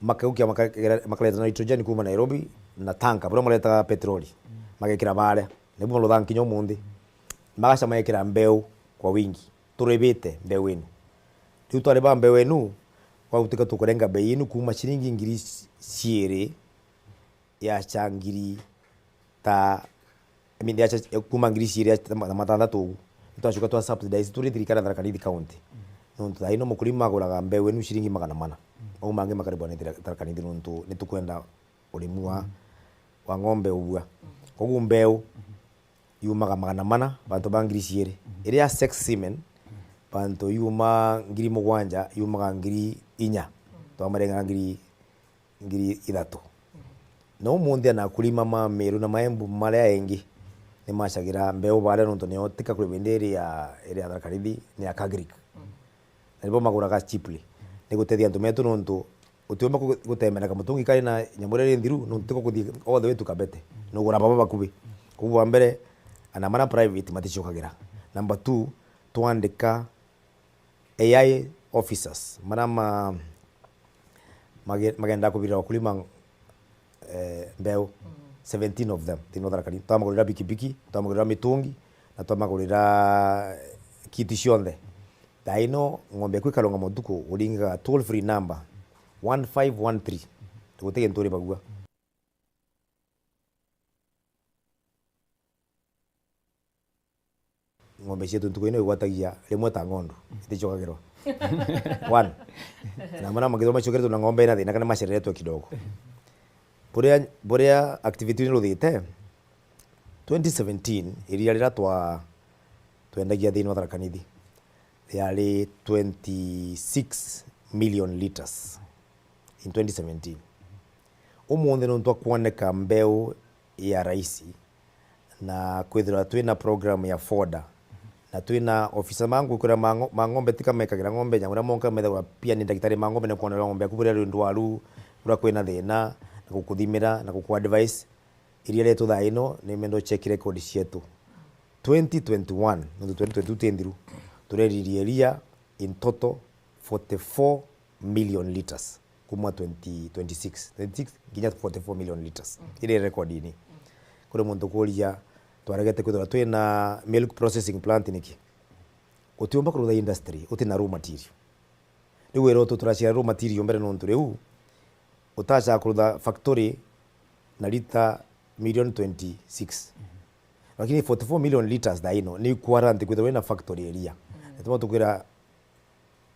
Makaukia makagera-, makareta nitrogen kuma Nairobi na tanka, buria maretaga petroli, magekira baria. Nibu maruthaga nkinya umunthi. Magaca magekira mbeu kwa wingi. Turibite mbeu inu. Riu twariba mbeu inu, gwagutika tukurenga bei inu kuma ciringi ngiri ciiri yacha ngiri ta, I mean, yacha, kuma ngiri ciiri na matandatu ugu. Nitwacoka twa subsidize turi thirikari ya Tharaka Nithi County. Nontu thaa ino mukulima aguraga mbeu inu ciringi magana mana. Mau mangi makaribwa ni thira-, Tharaka Nithi nontu nitukwenda urimi wa, wa ng'ombe ubua. Koguo mbeu yumaga magana mana, bantu ba ngiri ciiri. Iria sex semen, bantu yuma ngiri mugwanja, yumaga ngiri inya. Twamarenga ngiri ngiri ithatu. Na umunthi ana akulima ma Meru na ma Embu maria engi, ni macagira mbeu baria nontu nio tika kuri bindi iri ya, iri ya Tharaka Nithi, ni ya Kagric. Na nibo maguraga cheaply. Ni gutethia antu metu nontu utiumba ku-, gutemera kamutungi kari na nyamu iria iri nthiru, nontu tiko kuthii all the way to Kabete. Nugura baba bakubi. Koguo bwa mbere, ana mara private maticiokagira. Number two, twandika A I officers, mara ma-, mage-, magenda kubirira wakulima, eh, mbeu, seventeen of them, thiini wa Tharaka Nithi. Twamagurira bikibiki, twamagurira mitungi, na twamagurira kiti cionthe. Thaa ino, ng'ombe yaku ikarungama utuku, uringaga toll free number one five one three. Guti gintu uribagua. Ng'ombe cietu ntuku ino igwatagia rimwe ta ng'ondu, iticokagirwa. One. Na mara mangithoma macokeretwe na ng'ombe ina thina kana macereretwe kidogo. Buria, buria activity ni ruthite, twenty seventeen, iria riria twa, twendagia thiini wa Tharaka Nithi, riari twenty six million litres in twenty seventeen. Umunthi nontu akwoneka mbeu ya raisi, na kwithirwa twina program ya foda, na twina ofisa ma ngwikwira ma ngo-, ma ng'ombe, tika mekagira ng'ombe nyamu iria monka methagwa pia ni ndagitari ma ng'ombe, ni kwonera ng'ombe yaku buria iri ndwaru, buria kwina thina, na gukuthimira, na guku advice. Iria rietu thaa ino, ni menda ucheck record cietu. Twenty twenty-one, nontu twenty twenty-two ti nthiru, tureririe iria in total forty-four million litres kuma twenty twenty-six, twenty-six nginya forty-four million litres. Iri record ini. Kuri muntu kuria, twaregete kwithirwa twina milk processing plant niki? Utiumba kurutha industry utina raw material. Riu wira utu turacira raw material mbere nontu riu utacaga kurutha factory na lita million twenty-six. Lakini forty-four million litres thaa ino ni ikuaranti kwithirwa wina factory iria. Nituma tukwira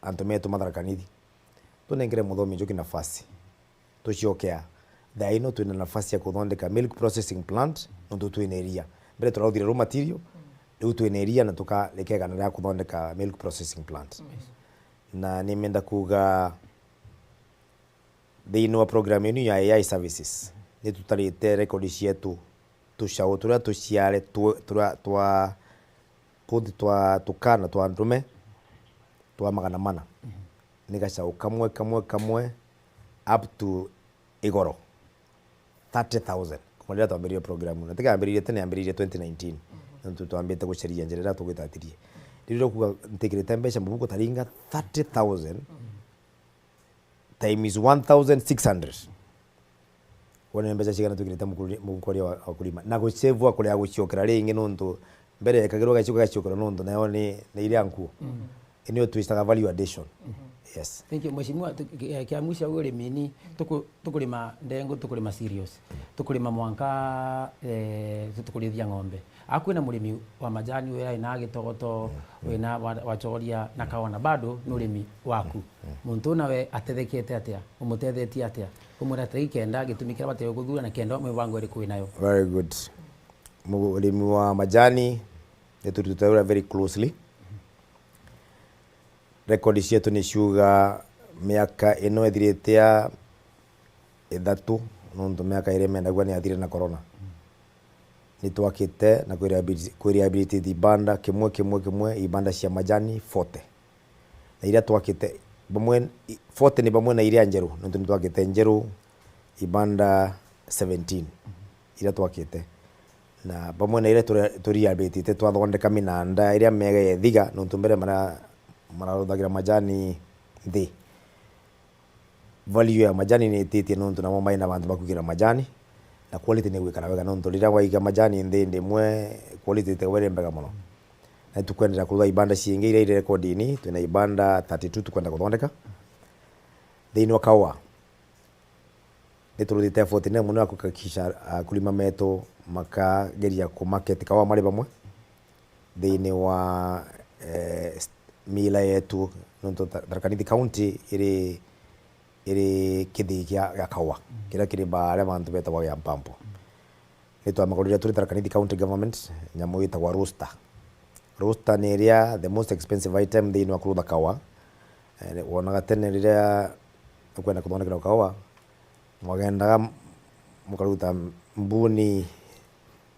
antu metu ma Tharaka Nithi, tunengere Muthomi Njuki nafasi. Tuciokea, thaa ino twina nafasi ya kuthondeka milk processing plant, nontu twina iria. Mbere turauthire raw material, riu twina iria na tukareka igana ria kuthondeka milk processing plant. Na nimenda kuuga, thiini wa program inu ya A I services, ni tutarite record cietu, tucau turia tuciare tu-, turia twa, tuthi twa tukana twa ndume twa magana mana. Ni gacau kamwe, kamwe, kamwe, up to igoro. Thirty thousand. Kuma riria twambiririe program ino. Tika yambiririe tene, yambiririe twenty nineteen. Nontu twambite gucaria njira iria tugwita atirie. Riu riria kuuga ntikirite mbeca mubuko taringa thirty thousand times one thousand six hundred. Wone ni mbeca cigana twikirite mukuri-, mubuko uria wa, wa kurima. Na gucevua kuria guciokera ringi nontu mbere yekagirwa gaciuka gaciokero nontu nayo ni, ni iria nkuo. Inio twitaga value addition. Yes. Thank you, Mheshimiwa. Tu-, ki-, kia mwisho au urimini, tuku-, tukurima ndengu, tukurima cereals, tukurima mwanka, eh, tukurithia ng'ombe. Akwina murimi wa majani, wina ina gitogoto, wina wa, wachoria na kaona, bado ni urimi waku. Muntu nawe atethekete atia? Umutethetie atia? Umwira atia, ikenda gitumi kiria batire kuthura na kenda mibango iriku winayo? Very good. Murimi wa majani, ni turutite wira very closely. Record cietu ni ciuga miaka ino ithirite ya ithatu, nontu miaka iri mendagua ni yathire na corona. Ni twakite na kwi rehabilit-, kwi rehabilitate ibanda kimwe, kimwe, kimwe, ibanda cia majani forty. Na iria twakite, bamwe, i-, forty ni bamwe na iria njeru, nontu ni twakite njeru ibanda seventeen, iria twakite. Na bamwe na iria ture-, turehabilitate, twathondeka minanda iria miega ya ithiga, nontu mbere mara-, mararuthagira majani nthi. Value ya majani ni ititie nontu namo mai na bantu ba kwigira majani, na quality ni gwikara wega nontu riria waiga majani nthi indi imwe, quality itiwe iri mbega mono. Na tukwendera kurutha ibanda ciingi iria iri rekodini, twina ibanda thirty-two tukwenda kuthondeka thiini wa kaua. Ni turuthite effort nene mono ya kuhakikisha akulima metu makageria ku market kaua mari bamwe thiini wa, eh, st-, mila yetu, nontu Tha-, Tharaka Nithi County iri, iri kithii kia, gia kaua, kiria kiri baa aria bantu betagwa gia mpampo. Ni twamagurire turi Tharaka Nithi County Government nyamu itagwa roaster. Roaster ni iria the most expensive item thiini wa kurutha kaua. Eh, wonaga tene riria ukwenda kuthondekerwa kaua, mwagendaga m-, mukaruta mbuni,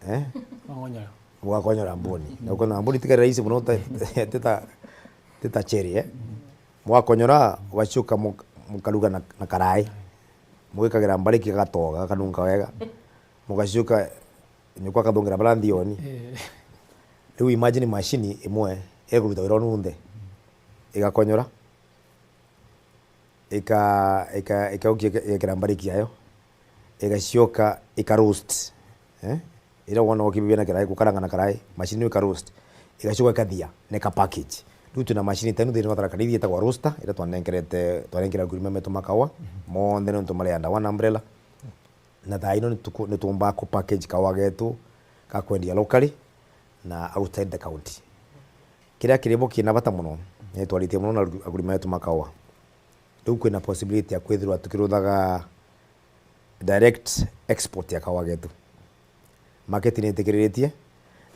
eh? Mang'onyora. Mugakonyora mbuni. Na gukonyora mbuni ti kairi rahisi mono, ta, ti ta, ti ta cherry, eh? Mugakonyora, ugacoka muk-, mukaruga na, na karai. Mugikagira mbariki gagatoga, gakanunka wega. Mugacoka, nyukwa akathungira bara nthioni. Eh. Riu imagine machine imwe ikuruta wira uu nunthe. Igakonyora. Ika-, ika-, ikaukia ika-, igekira mbariki yayo, igacoka ika roast, eh? Ira wona ukibibia na kirai, gukaranga na karai, machine ika roast, igacoka ikathia na ika package. Riu twina machine tenu thiini wa Tharaka Nithi itagwa roaster, ira twanenkerete, twanenkerete akulima metu ma kawa monthe, nontu mari under one umbrella. Na thaa ino nituku-, nitumbaa ku package kawa getu ga kwendia locally na outside the county. Kiria kiri bo kina bata mono, ni twaritie mono na akulima betu ma kawa. Riu kwina possibility ya kwithirwa tukiruthaga direct export ya kawa getu. Market ni itikiriritie,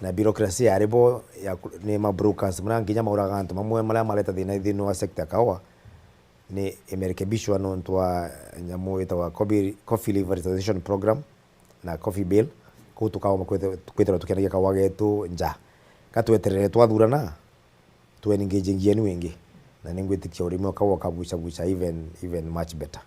na bureaucracy yari bo ya ku-, ni ma brokers, mara nginya mauraga antu mamwe maria mareta thina thiini wa sector ya kawa, ni imerekebishwa nontu wa nyamu itagwa coffee, coffee liberalization program na coffee bill. Kuu tukauma kwithirwa tukiendagia kawa getu nja. Gatweterere twathurana, tu engage ngienu ingi. Na ningwitikia urimi ukawa ukagucaguca even, even much better.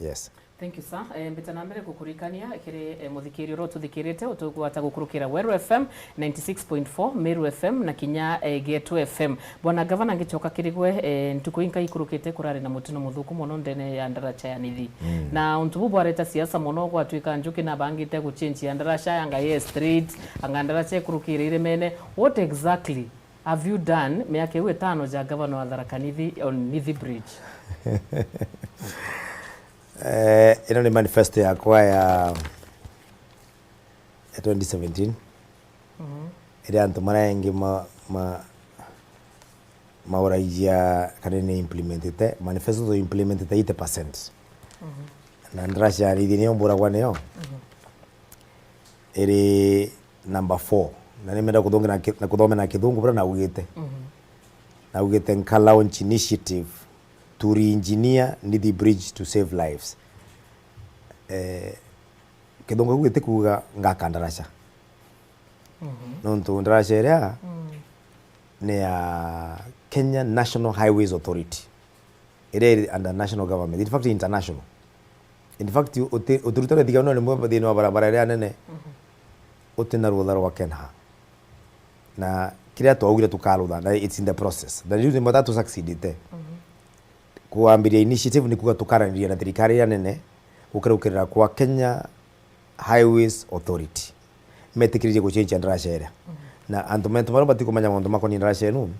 Yes. Thank you, sir. Eh, mbita na mbere gukurikania kiri, eh, muthikiri uria ututhikirite, utugwata gukurukira Weru F M ninety six point four, Meru F M na kinya, eh, Getu F M. Bwana Gavana, ngicoka kiri gwe, eh, ntuku inka ikurukite kurari na mutino muthuku mono ndene ya ndaraca ya Nithi. Na untu buu bwareta siasa mono, gwatwika njuki nabangite guchenjia ndaraca yanga ye straight, anga ndaraca ikurukire iremene. What exactly have you done miaka iu itano ja gavana wa Tharaka Nithi on Nithi Bridge? Eh, ino ni manifesto yakwa ya, ya twenty seventeen, iria antu maria engi ma, ma, mauragia kana ni implementete, manifesto tu implementete eighty percent. Na ndaraca ya Nithi niyo mburagwa niyo iri number four. Na nimenda kuthongera na ki-, na kuthomera na kithungu buria naugite. Naugite, nka launch initiative to re-engineer Nithi Bridge to save lives. Eh, kithungu kiu gitikuuga ngaka ndaraca. Nontu ndaraca iria ni ya Kenya National Highways Authority, iria iri under national government, in fact international. In fact, uti-, utirutire thigano nimwe thiini wa barabara iria nene utina rutha rwa KeNHA. Na kiria twaugire tukarutha, na it's in the process. Na riu ni mata tu succeedite. Kwambiria initiative ni kuuga tukaraniria na thirikari iria nene gukerukirira kwa Kenya Highways Authority. Metikiririe gucenjia ndaraca iria. Na antu mentu maria batikumenya mauntu makoni ndaraca inu,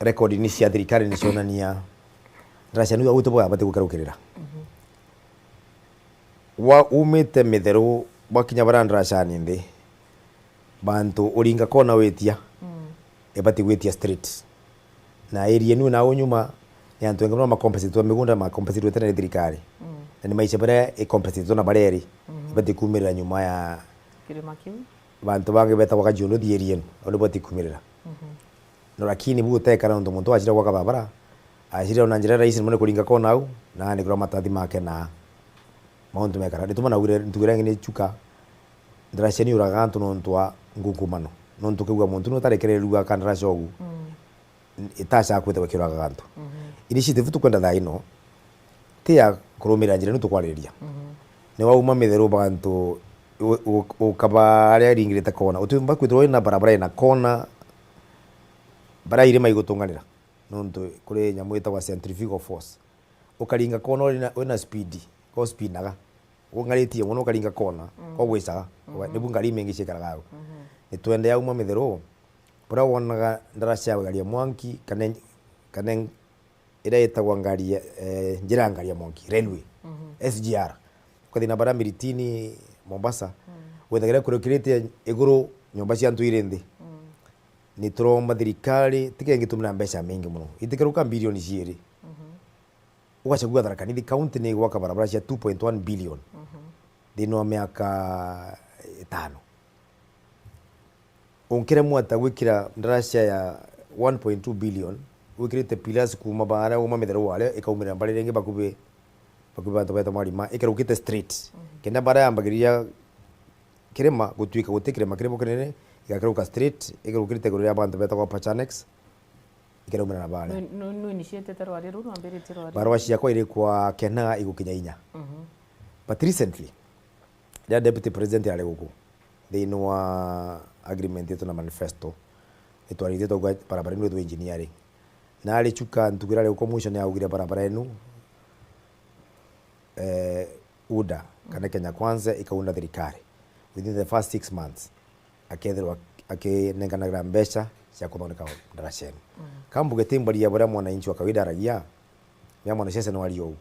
record ni cia thirikari ni cionania ndaraca inu au ti bwabati gukerukirira. Wa umite Mitheru, bwakinya baria ndaracani nthi, bantu uringa kona witia, ibati gwitia straight. Na area inu na au nyuma, ni antu engi mono makompensitwe migunda, makompensitwe tene ni thirikari. Na ni maisha baria ikompensitwe na baria iri, ibati kumirira nyuma ya Kirima kiu. Bantu bangi betagwa Kajiunduthi area inu, au nibati kumirira. No lakini bu utekara nontu muntu acira gwaka barabara, acira na njira rahisi mono kuringa kona au, na anikirwa matathi make na mauntu mekara. Nituma naugire, ntugire ngi ni Chuka, ndaraca ni uraga antu nontu wa ngukumano. Nontu ukiigua muntu ni utarekererua kandaraca ugu, itaca kwithirwa ikiuraga antu. Initiative tukwenda thaa ino, ti ya kurumira njira ino tukwariria. Ni wauma Mitheru bantu u-, u-, ukaba aria iringirite kona. Utiumba kwithirwa wina barabara ina kona, bara irima igutunganira. Nontu kuri nyamu itagwa centrifugal force. Ukaringa kona wina, wina speed, ko spinaga. Ung'aritie mono ukaringa kona, ko gwicaga. Nibu ngari imengi ciikaraga au. Ni twende yauma Mitheru, buria wonaga ndaraca ya garia mwanki, kana, kana iria itagwa ngari ya, eh, njira ya ngari ya mwanki, railway, S G R. Ukathi na bara Miritini, Mombasa, wethagira kurukirite iguru nyomba cia antu iri nthi. Ni turomba thirikari, tikengi tumira mbeca mingi mono. Itikeruka bilioni ciiri. Ugacagua Tharaka Nithi County ni igwaka barabara cia two point one billion thiini wa miaka itano. Unkiremwa ata gwikira ndaraca ya one point two billion, wikirite pillars kuuma baria uma Mitheru waria, ikaumirira mbari ringi bakubi, bakubi bantu beta mwarima, ikerukite straight. Kenda bara yambagiriria kirima gutuika guti kirima kiri bo kinene, igakeruka straight, ikerukirite iguru ria bantu betagwa Pachanex, ikeraumira na baria. Nu-, nu-, nu initiated rwari ruu, rwambiritie rwari? Barua ciakwa iri kwa kena igukinya inya. Mhm. But recently, riria Deputy President ari guku, thiini wa agreement yetu na manifesto, nitwaritie twauga barabara ino ithwe engineering. Na ari chuka ntuku iria ari guku mwisho ni augire barabara inu, eh, UDA, kana Kenya Kwanza, ikaunda thirikari. Within the first six months, akethirwa akinenganagira mbeca cia kuthondeka ndaraca ino. Mm. Kambuge ti mbari ya baria mwananchi wa kawaida aragia, mea mwanasiasa ni waria uu.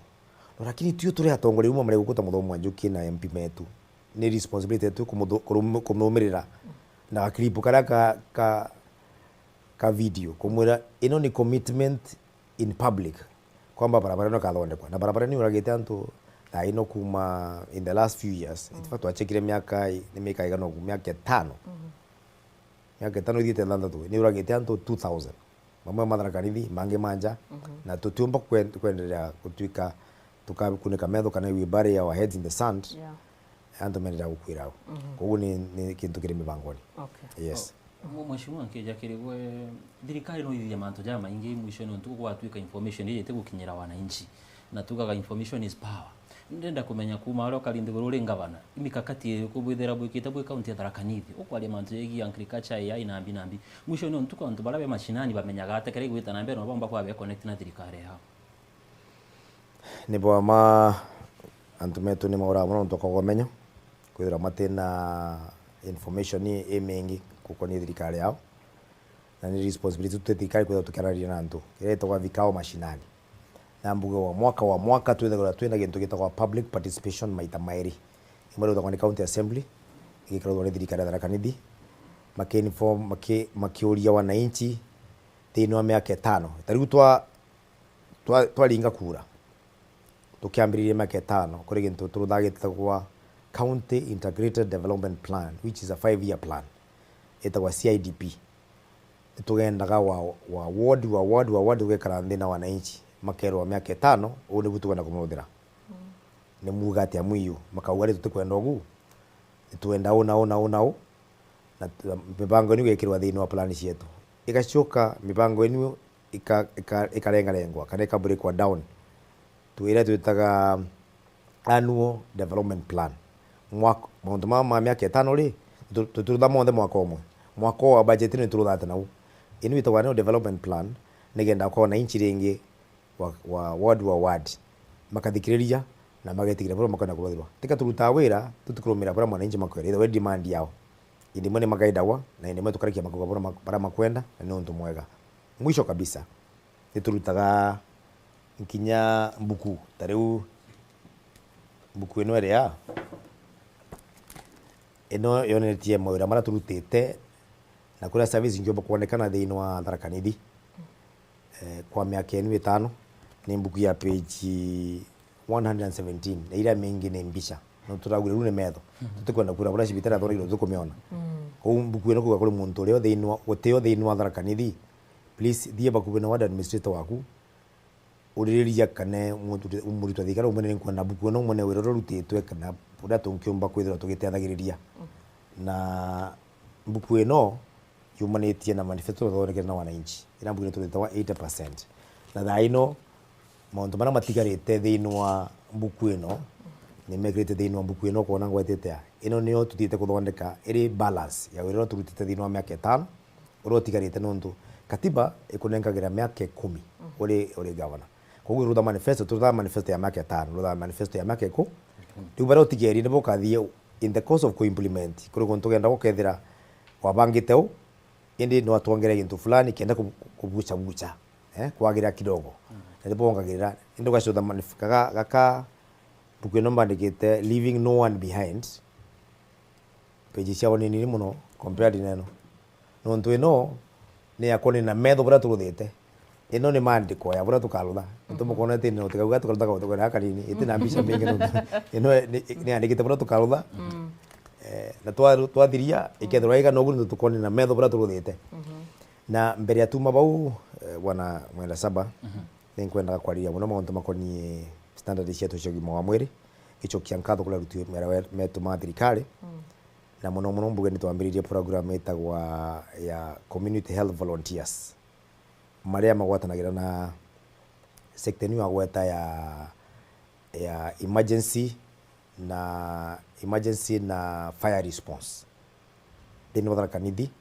No, lakini tio turi atongoria uma mari gukuta Muthomi wa Njuki na M P metu. Ni responsibility yetu kumuthu-, kurum-, kumurumirira na gaklipu karia ka, ka, ka video, kumwira ino ni commitment in public, kwamba barabara ino ikathondekwa. Na barabara ino niuragite antu thaa ino kuma in the last few years. Mm. Itiba twachekire miaka i-, ni miaka igana ugu, miaka itano. Mhm. Miaka itano ithiite nthanthatu, niuragite antu two thousand. Mamwe ma Tharaka Nithi, mangi ma nja. Mhm. Na tutiumba kwen-, kwenderea gutuika tukakunika metho kana we bury our heads in the sand. Yeah. Antu menderea gukwira au. Mhm. Koguo ni, ni kintu kiri mibangoni. Okay. Yes. Mu-, Mheshimiwa, nkija kiri gwe, thirikari no ithithia mantu jamaingi, mwisho ni untu gwatuika information iji itigukinyira wananchi. Na tugaga information is power. Ndenda kumenya kuma uria ukari nthiguru uri ngavana, imikakati iriku bwithira bwikite bwi kaunti ya Tharaka Nithi? Ukwaria mantu jegie agriculture, A I na mbi na mbi. Mwisho ni untu kwa antu baria be mashinani bamenyaga ate kira igwita na mbere na bomba kwabe connect na thirikari yao? Ni bwa ma antu metu ni mauraga mono nontu bwa kwaga umenyo, kwithirwa matina information imingi gukonia thirikari yao, na ni responsibility yetu twi thirikari kwithirwa tukiaraniria na antu. Kiria gitagwa vikao mashinani. Na mbuge wa mwaka wa mwaka twithagirwa twina gintu gitagwa public participation maita mairi. Imwe riutagwa ni county assembly, igikarathwa ni thirikari ya Tharaka Nithi, maki inform, maki-, makiuria wananchi thiini wa miaka itano. Ta riu twa twa-, twaringa kura, tukiambiriria miaka itano, kuri gintu turuthaga gitagwa County Integrated Development Plan, which is a five year plan, itagwa C I D P. Nitugendaga wa, wa ward, wa ward, wa ward, ugekara nthi na wananchi, makerwa miaka itano, uu nibu tukwenda kumuruthira. Mm. Ni muuga atia mwiu? Makauga, ri, tutikwenda ugu, nitwenda uu na uu na uu na uu, na t-, mibango inu igekirwa thiini wa plan cietu. Igacoka mibango inu ika-, ika-, ikarengarengwa kana ika breakwa down to iria twitaga annual development plan. Mwak-, mauntu mama ma miaka itano ri, tu-, tutirutha monthe mwaka umwe. Mwaka wa budget ni turuthate nau. Inu itagwa annual development plan, nigenda kwa wananchi ringi wa, wa ward wa ward, makathikiriria na magetikiria buria makwenda kuruthirwa. Tika turutaa wira tutikurumira buria mwananchi makwenda, ithawe demand yao. Indi imwe ni magaidagwa, na indi imwe tukarikia makauga buria ma-, baria makwenda, na ni untu mwega. Mwisho kabisa, ni turutaga nkinya mbuku, ta riu mbuku ino iria, ino yonetie mawira maria turutite, na kuria service ingiumba kwonekana thiini wa Tharaka Nithi, eh, kwa miaka inu itano, ni mbuku ya page one hundred and seventeen, na iria mingi ni mbica. No turauga riu ni metho. Mhm. Tutikwenda kuura buria cibitari athondekirwe tukumiona. Mm. Kou mbuku ino kuuga kuri muntu uria thiini wa, utio thiini wa Tharaka Nithi, please, thie bakuvi na ward administrator waku, uririria kana muntu uri-, muritwa thirikari umwene, ni nkwenda mbuku ino umwene wira uria urutitwe kana uria tungiumba kwithirwa tugitethagirirria. Mm. Na mbuku ino yumanitie na manifesto twathondekere na wananchi, ira mbuku ino turitawa eighty percent. Na thaa ino, mauntu maria matigarite thiini wa mbuku ino, ni mekirite thiini wa mbuku ino, ukoona ngwetete aa. Ino niyo tuthiite kuthondeka iri balance ya wira uria turutite thiini wa miaka itano, uria utigarite, nontu katiba ikunenkagira miaka ikumi, mhm, uri, uri gavana. Koguo turutha manifesto, turutha manifesto ya miaka itano, turutha manifesto ya miaka iku-, riu baria utigerie nibo ukathie in the course of ku-implement, kuri guntu ugenda gukethira wabangite u, indi no atwongere gintu fulani kenda ku-, kubucha bucha, eh, kwagira kidogo. Mm. Na nibo wongagirira, indi ugacutha manif-, gaka, gaka mbuku ino mbandikite, Leaving No One Behind. Page ciao ni nini muno compared na ino. Nontu ino ni ya kwonania na metho buria turuthite. Ino ni maandiko ya buria tukarutha. Mhm. Nitubukwona ati ni utikauga tukarutha kauntu kana kanini, iti na mbica mbingi nontu ino ni, ni yandikite buria tukarutha. Mm. Eh, na twa-, twathiria, mm, ikethirwa igana uguo, nontu tukwonania na metho buria turuthite. Mhm. Na mbere ya tuma bau, eh, bwana Mwenda Saba, mhm, ni nkwendaga kwariria muno mauntu makoniie standard cietu cia ugima wa mwiri, gicokia nkatho kuri aruti wira we-, metu ma thirikari. Mm. Na mono mono mbuge ni twambiririe program itagwa ya Community Health Volunteers, maria magwatanagira na sector ino agweta ya, ya emergency na, emergency na fire response. Thiini wa Tharaka Nithi,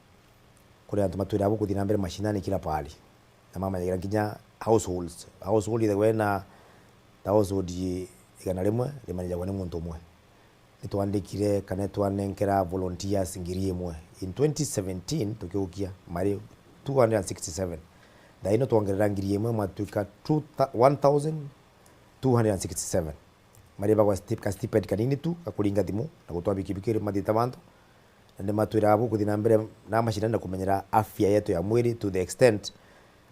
kuri antu matwiraga bukuthi na mbere mashinani kila pahali, na mamanyagira nginya households. Household ithagwa ina ta household igana rimwe rimanijagwa ni muntu umwe. Nitwandikire kana twanenkera volunteers ngiri imwe. In twenty seventeen tukiukia mari two hundred and sixty-seven. Thaa ino twongerera ngiri imwe, matwika two tha-, one thousand two hundred and sixty-seven. Maribagwa sti-, ka stipend kanini tu ga kuringa thimu na gutwara bikibiki ri mathiita bantu. Na ni matwiraga bukuthi na mbere na mashinani na kumenyera afya yetu ya mwiri to the extent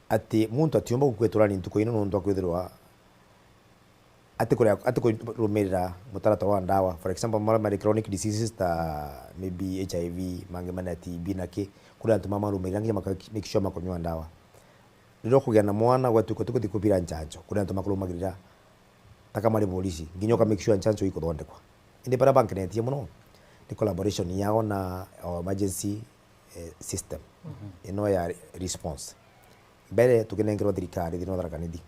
ati muntu atiumba gukua iturani ntuku ino nontu akwithirwa ati kuria, ati kurumirira mutaratara wa ndawa. For example, maria mari chronic diseases ta maybe H I V, mangi mana T B na ki, kuri antu mamarumirira nginya maka make sure makunywa ndawa. Riria ukugia na mwana, gwatuika tukuthi kubira njanjo, kuri antu makurumagirira ta ka mari borisi, nginya uka make sure njanjo ikuthondekwa. Indi baria bankenetie mono ni collaboration yao na our emergency, eh, system, mhm, ino ya re-, response. Mbere tukinengerwa thirikari thiini wa Tharaka Nithi.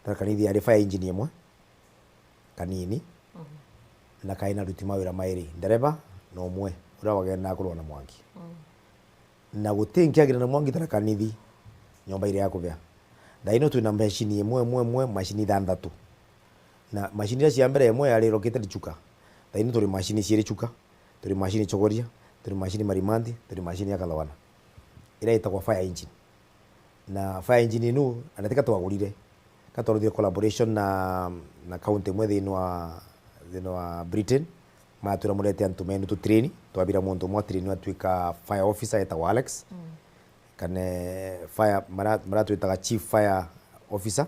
Tharaka Nithi yari fire engine imwe, kanini, mhm, na kaina aruti mawira mairi, ndereba na umwe uria wagendaga kurua na mwanki. Mm. Na guti nkiagira na mwanki Tharaka Nithi, nyomba iria ya kubea. Thaa ino twina mashini imwe, imwe, imwe, mashini ithanthatu. Na mashini iria cia mbere imwe yari irokite Chuka. Thaa ino turi mashini ciiri Chuka, turi mashini Chogoria, turi mashini Marimanti, turi mashini ya Kathoana. Iria itagwa fire engine. Na fire engine inu, ana tika twagurire. Ka twaruthire collaboration na, na county imwe thiini wa, thiini wa Britain. Matwira murete antu menu tu train, twabira muntu umwe train atwika fire officer etagwa Alex. Mm. Kana fire, mara-, maratwitaga chief fire officer,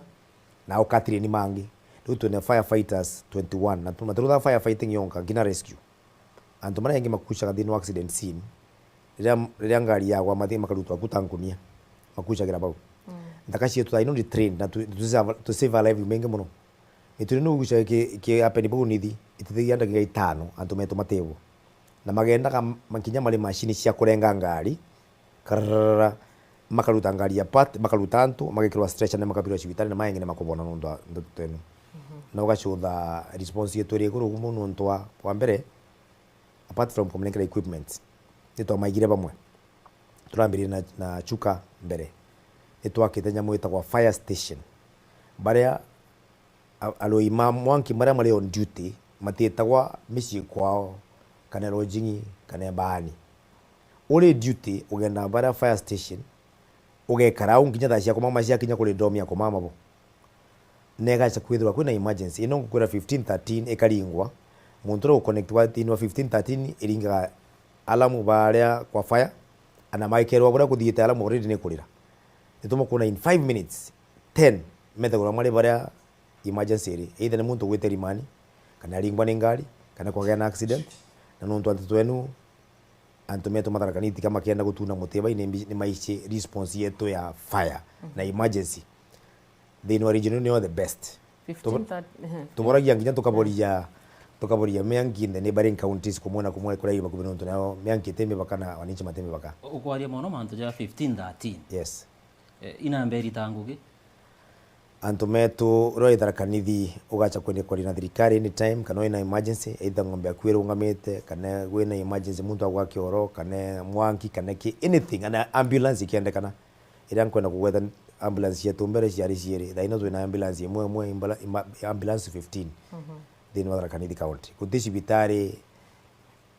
na au ka train mangi. Riu twina firefighters twenty-one, na tu-, na turuthaga firefighting yonka, nginya rescue. Antu maria engi makucaga thiini wa accident scene, riria, riria ngari yagwa mathi makarutwa ku ta nkunia, makucagira bau. Mm. Nthaka cietu thaa ino ni trained na tu, tu save, tu save a life maingi mono. Mituri ni ugucaga ki, ki happen bau nithi, itithagia ndagika itano antu metu matebo. Na magendaga makinya mari mashini cia kurenga ngari, kararara, makaruta ngari ya part, makaruta antu, magekirwa stretcher na makabirwa cibitari na maengi ni makubona nontu wa ndeto ino. Mhm. Na ugacutha response yetu iri iguru mono nontu wa, wa mbere, apart from kumenengera equipment, ni twamaigire bamwe. Turambiririe na, na Chuka mbere. Ni twakite nyamu itagwa fire station. Baria a-, arui ma mwanki maria mari on duty matitagwa micii kwao, kana lodging, kana mbaani. Uri duty, ugenda baria fire station, ugekara au nginya thaa cia kumama ciakinya kuri dom ya kumama bo. Na igacha kwithirwa kwina emergency. Ino ngukwira fifteen thirteen ikaringwa, muntu uria uconnectwa thiini wa fifteen thirteen iringaga alarm baria kwa fire, ana maikerwa buria kuthiite alarm already ni kurira. Nitumu kuona in five minutes, ten methagirwa mari baria emergency iri, either ni muntu ugwite rimani, kana aringwa ni ngari, kana kwagea na accident. Na nontu antu twenu, antu metu Matharaka Nithi ka makienda gutuna muti bai ni mbi-, ni maici response yetu ya fire, mhm, na emergency. Thiini wa region ino niyo the best. Fifteen Tubo-, thirty, ehe. Tuboragia nginya tukaboria, tukaboria mianki in the neighboring counties kumwe na kumwe kuria ibakubi nontu nayo mianki iti mibaka na wananchi mati mibaka. Ukwaria mono mantu ja fifteen thirteen. Yes. Eh, inamberi ta ngugi. Antu metu, uria wi Tharaka Nithi, ugacha kwenda kwaria na thirikari anytime, kana wina emergency, either ng'ombe yaku irungamite, kana wina emergency, muntu agwa kioro, kana mwanki, kana ki, anything, ana ambulance ikiendekana. Iria nkwenda kugweta ambulance cietu mbere ciari ciiri, thaa ino twina ambulance imwe imwe, imbala-, ima-, ambulance fifteen, mhm, thiini wa Tharaka Nithi County. Guti cibitari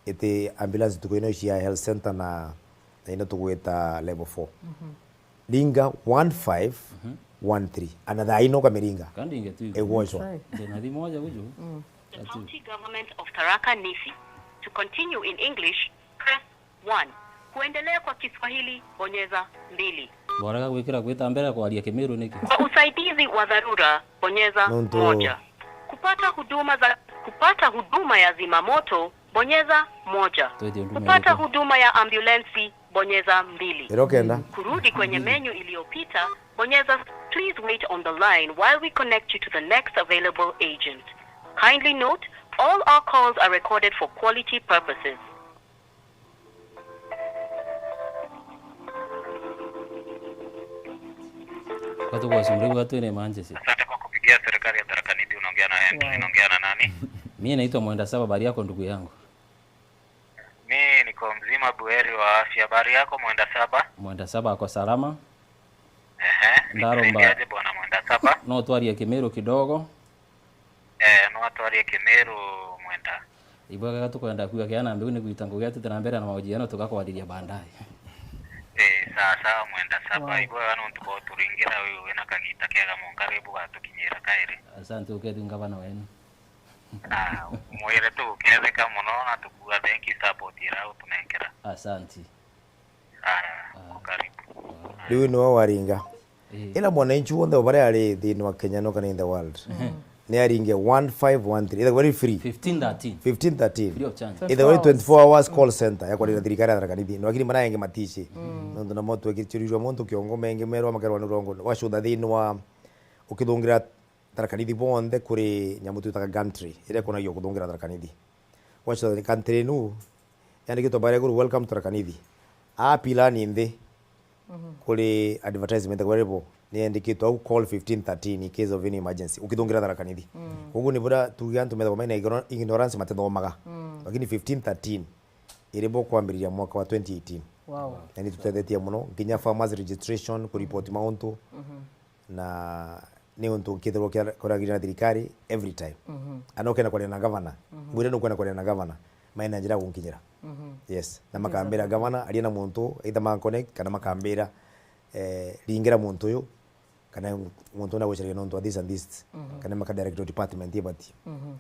iti ambulance ntuku ino cia health center na, na ino tugwita level four. Mhm. Ringa one five one three. Mhm. Ana thaa ino ukamiringa. Kandi inge tu. Igwocwa. Try. Ndina thimu moja guju. Mm. The County Government of Tharaka Nithi. To continue in English, press one. Kuendelea kwa Kiswahili, bonyeza mbili. Bwarega gwikira gwita mbere kwaria Kimiru niki? Kwa usaidizi wa dharura, bonyeza Nontu moja. Kupata huduma za, kupata huduma ya zimamoto, bonyeza moja. Twetie huduma Kupata iriku? Huduma ya ambulensi, bonyeza mbili. Ira ukenda. Kurudi kwenye menu iliyopita, bonyeza please wait on the line while we connect you to the next available agent. Kindly note, all our calls are recorded for quality purposes. Watu kwa sumbuliwa tu ni manjesi. Asante kwa kupigia serikali ya Tharaka Nithi, unaongea na Henry, Wow. unaongea na nani? Mimi naitwa Mwenda Saba, habari yako ndugu yangu? Mimi niko mzima buheri wa afya. Habari yako Mwenda Saba? Mwenda Saba ako salama. Ehe, Ndaromba. nikusaidie aje bwana Mwenda Saba? No twarie Kimiru kidogo. Eh, no atwarie Kimiru Mwenda. Ibwega tukwenda kuga kiana mbeu ni gwita ngugi ati tena mbere na mahojiano tugakwariria baadaye. Eh, sawa sawa Mwenda Saba. Wow. Ibwega nontu bwa uturingira uyu wina kagita kega monkari bugatukinyira kairi. Asante, ukethi ngavana wenu. Ah, mwire tuguketheka muno na tukuga thank you support ira utunenkera. Asante. Ah, karibu. Riu niwe waringa. Eh. Ila mwananchi wonthe o baria ari thiini wa Kenya no kana in the world, ni aringe one five one three. Ethagwa ri free. Fifteen thirteen. Fifteen thirteen. Free of charge. Ethagwa ri twenty-four hours call center ya kwarira thirikari ya Tharaka Nithi. No lakini mara engi matici. Nontu namo twekiririrwa muntu kiongo mengi merwa makerwa ni urongo. Wacutha thiini wa ukithungira Tharaka Nithi bonthe kuri nyamu twitaga gantry iria ikonagio kuthungira Tharaka Nithi. Wacha ni gantry inu yandikitwe baria iguru, "Welcome to Tharaka Nithi." Aa pilani nthi kuri advertisement kwa ribo ni yandikitwe au, "Call fifteen thirteen in case of any emergency." Ukithungira Tharaka Nithi. Koguo ni buria tuge antu methagwa maina igno-, ignorance matithomaga. Lakini fifteen thirteen iri bo kwambiriria mwaka wa twenty eighteen. Wow. Na ni tutethetie muno nginya farmers registration, kuripoti mauntu. Na ni untu nkithirwa kia-, kuragirira na thirikari every time. Ana ukenda kwaria na gavana, mwire nukwenda kwaria na gavana, maina njira ya gunkinyira. Yes. Na makambira, "Gavana, aria na muntu, either ma connect kana makambira, eh, ringira muntu uyu, kana muntu una gucaragia nontu wa this and this." Kana maka direct department ibati.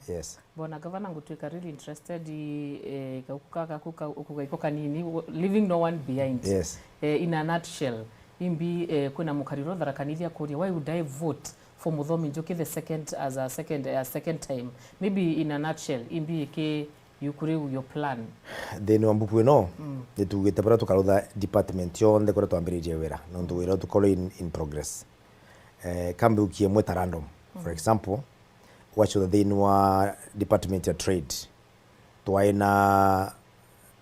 Yes. Bona gavana, ngutwika really interested i, eh, gauku ka-, gaku ka-, uku gaiko kanini, w-, leaving no one behind. Yes. Eh, in a nutshell, imbi, eh, kwina mukariro Tharaka Nithi akuria, "Why would I vote for Muthomi Njuki the second, as a second, a second time?" Maybe in a nutshell, imbi iki yuku riu your plan? Thiini wa mbuku ino, nitugite baria tukarutha department yonthe kuria twambiririe wira, nontu wira utukorwo in, in progress. Eh, kambi ukie imwe ta random. For example, wachutha thiini wa department ya trade, twai na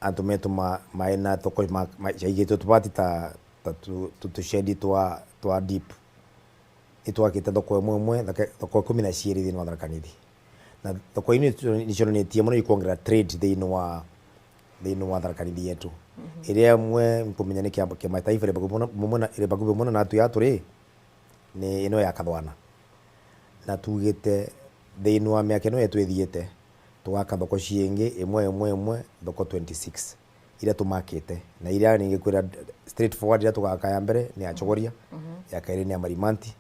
antu metu ma-, mai na thoko ma-, ma-, ciaigitwe tubati ta, ta tu-, tu-, tushedi twa, twa deep. Nitwakite thoko imwe imwe, thake-, thoko ikumi na ciiri thiini wa Tharaka Nithi. Na thoko ino nicio, nicionanitie mono ikwongerera trade thiini wa, thiini wa Tharaka Nithi yetu. Iria imwe nkumenya ni kia, kiama taifa iri bakuvi mono, mono na, iri bakuvi mono na atu ya turi, ni ino ya Kathwana. Na tugite thiini wa miaka ino yetu ithiite, tugaka thoko ciingi imwe, imwe, imwe, thoko twenty-six iria tumakite. Na iria ningikwira straight forward iria tugaka ya mbere ni ya Chogoria, ya kairi ni ya Marimanti.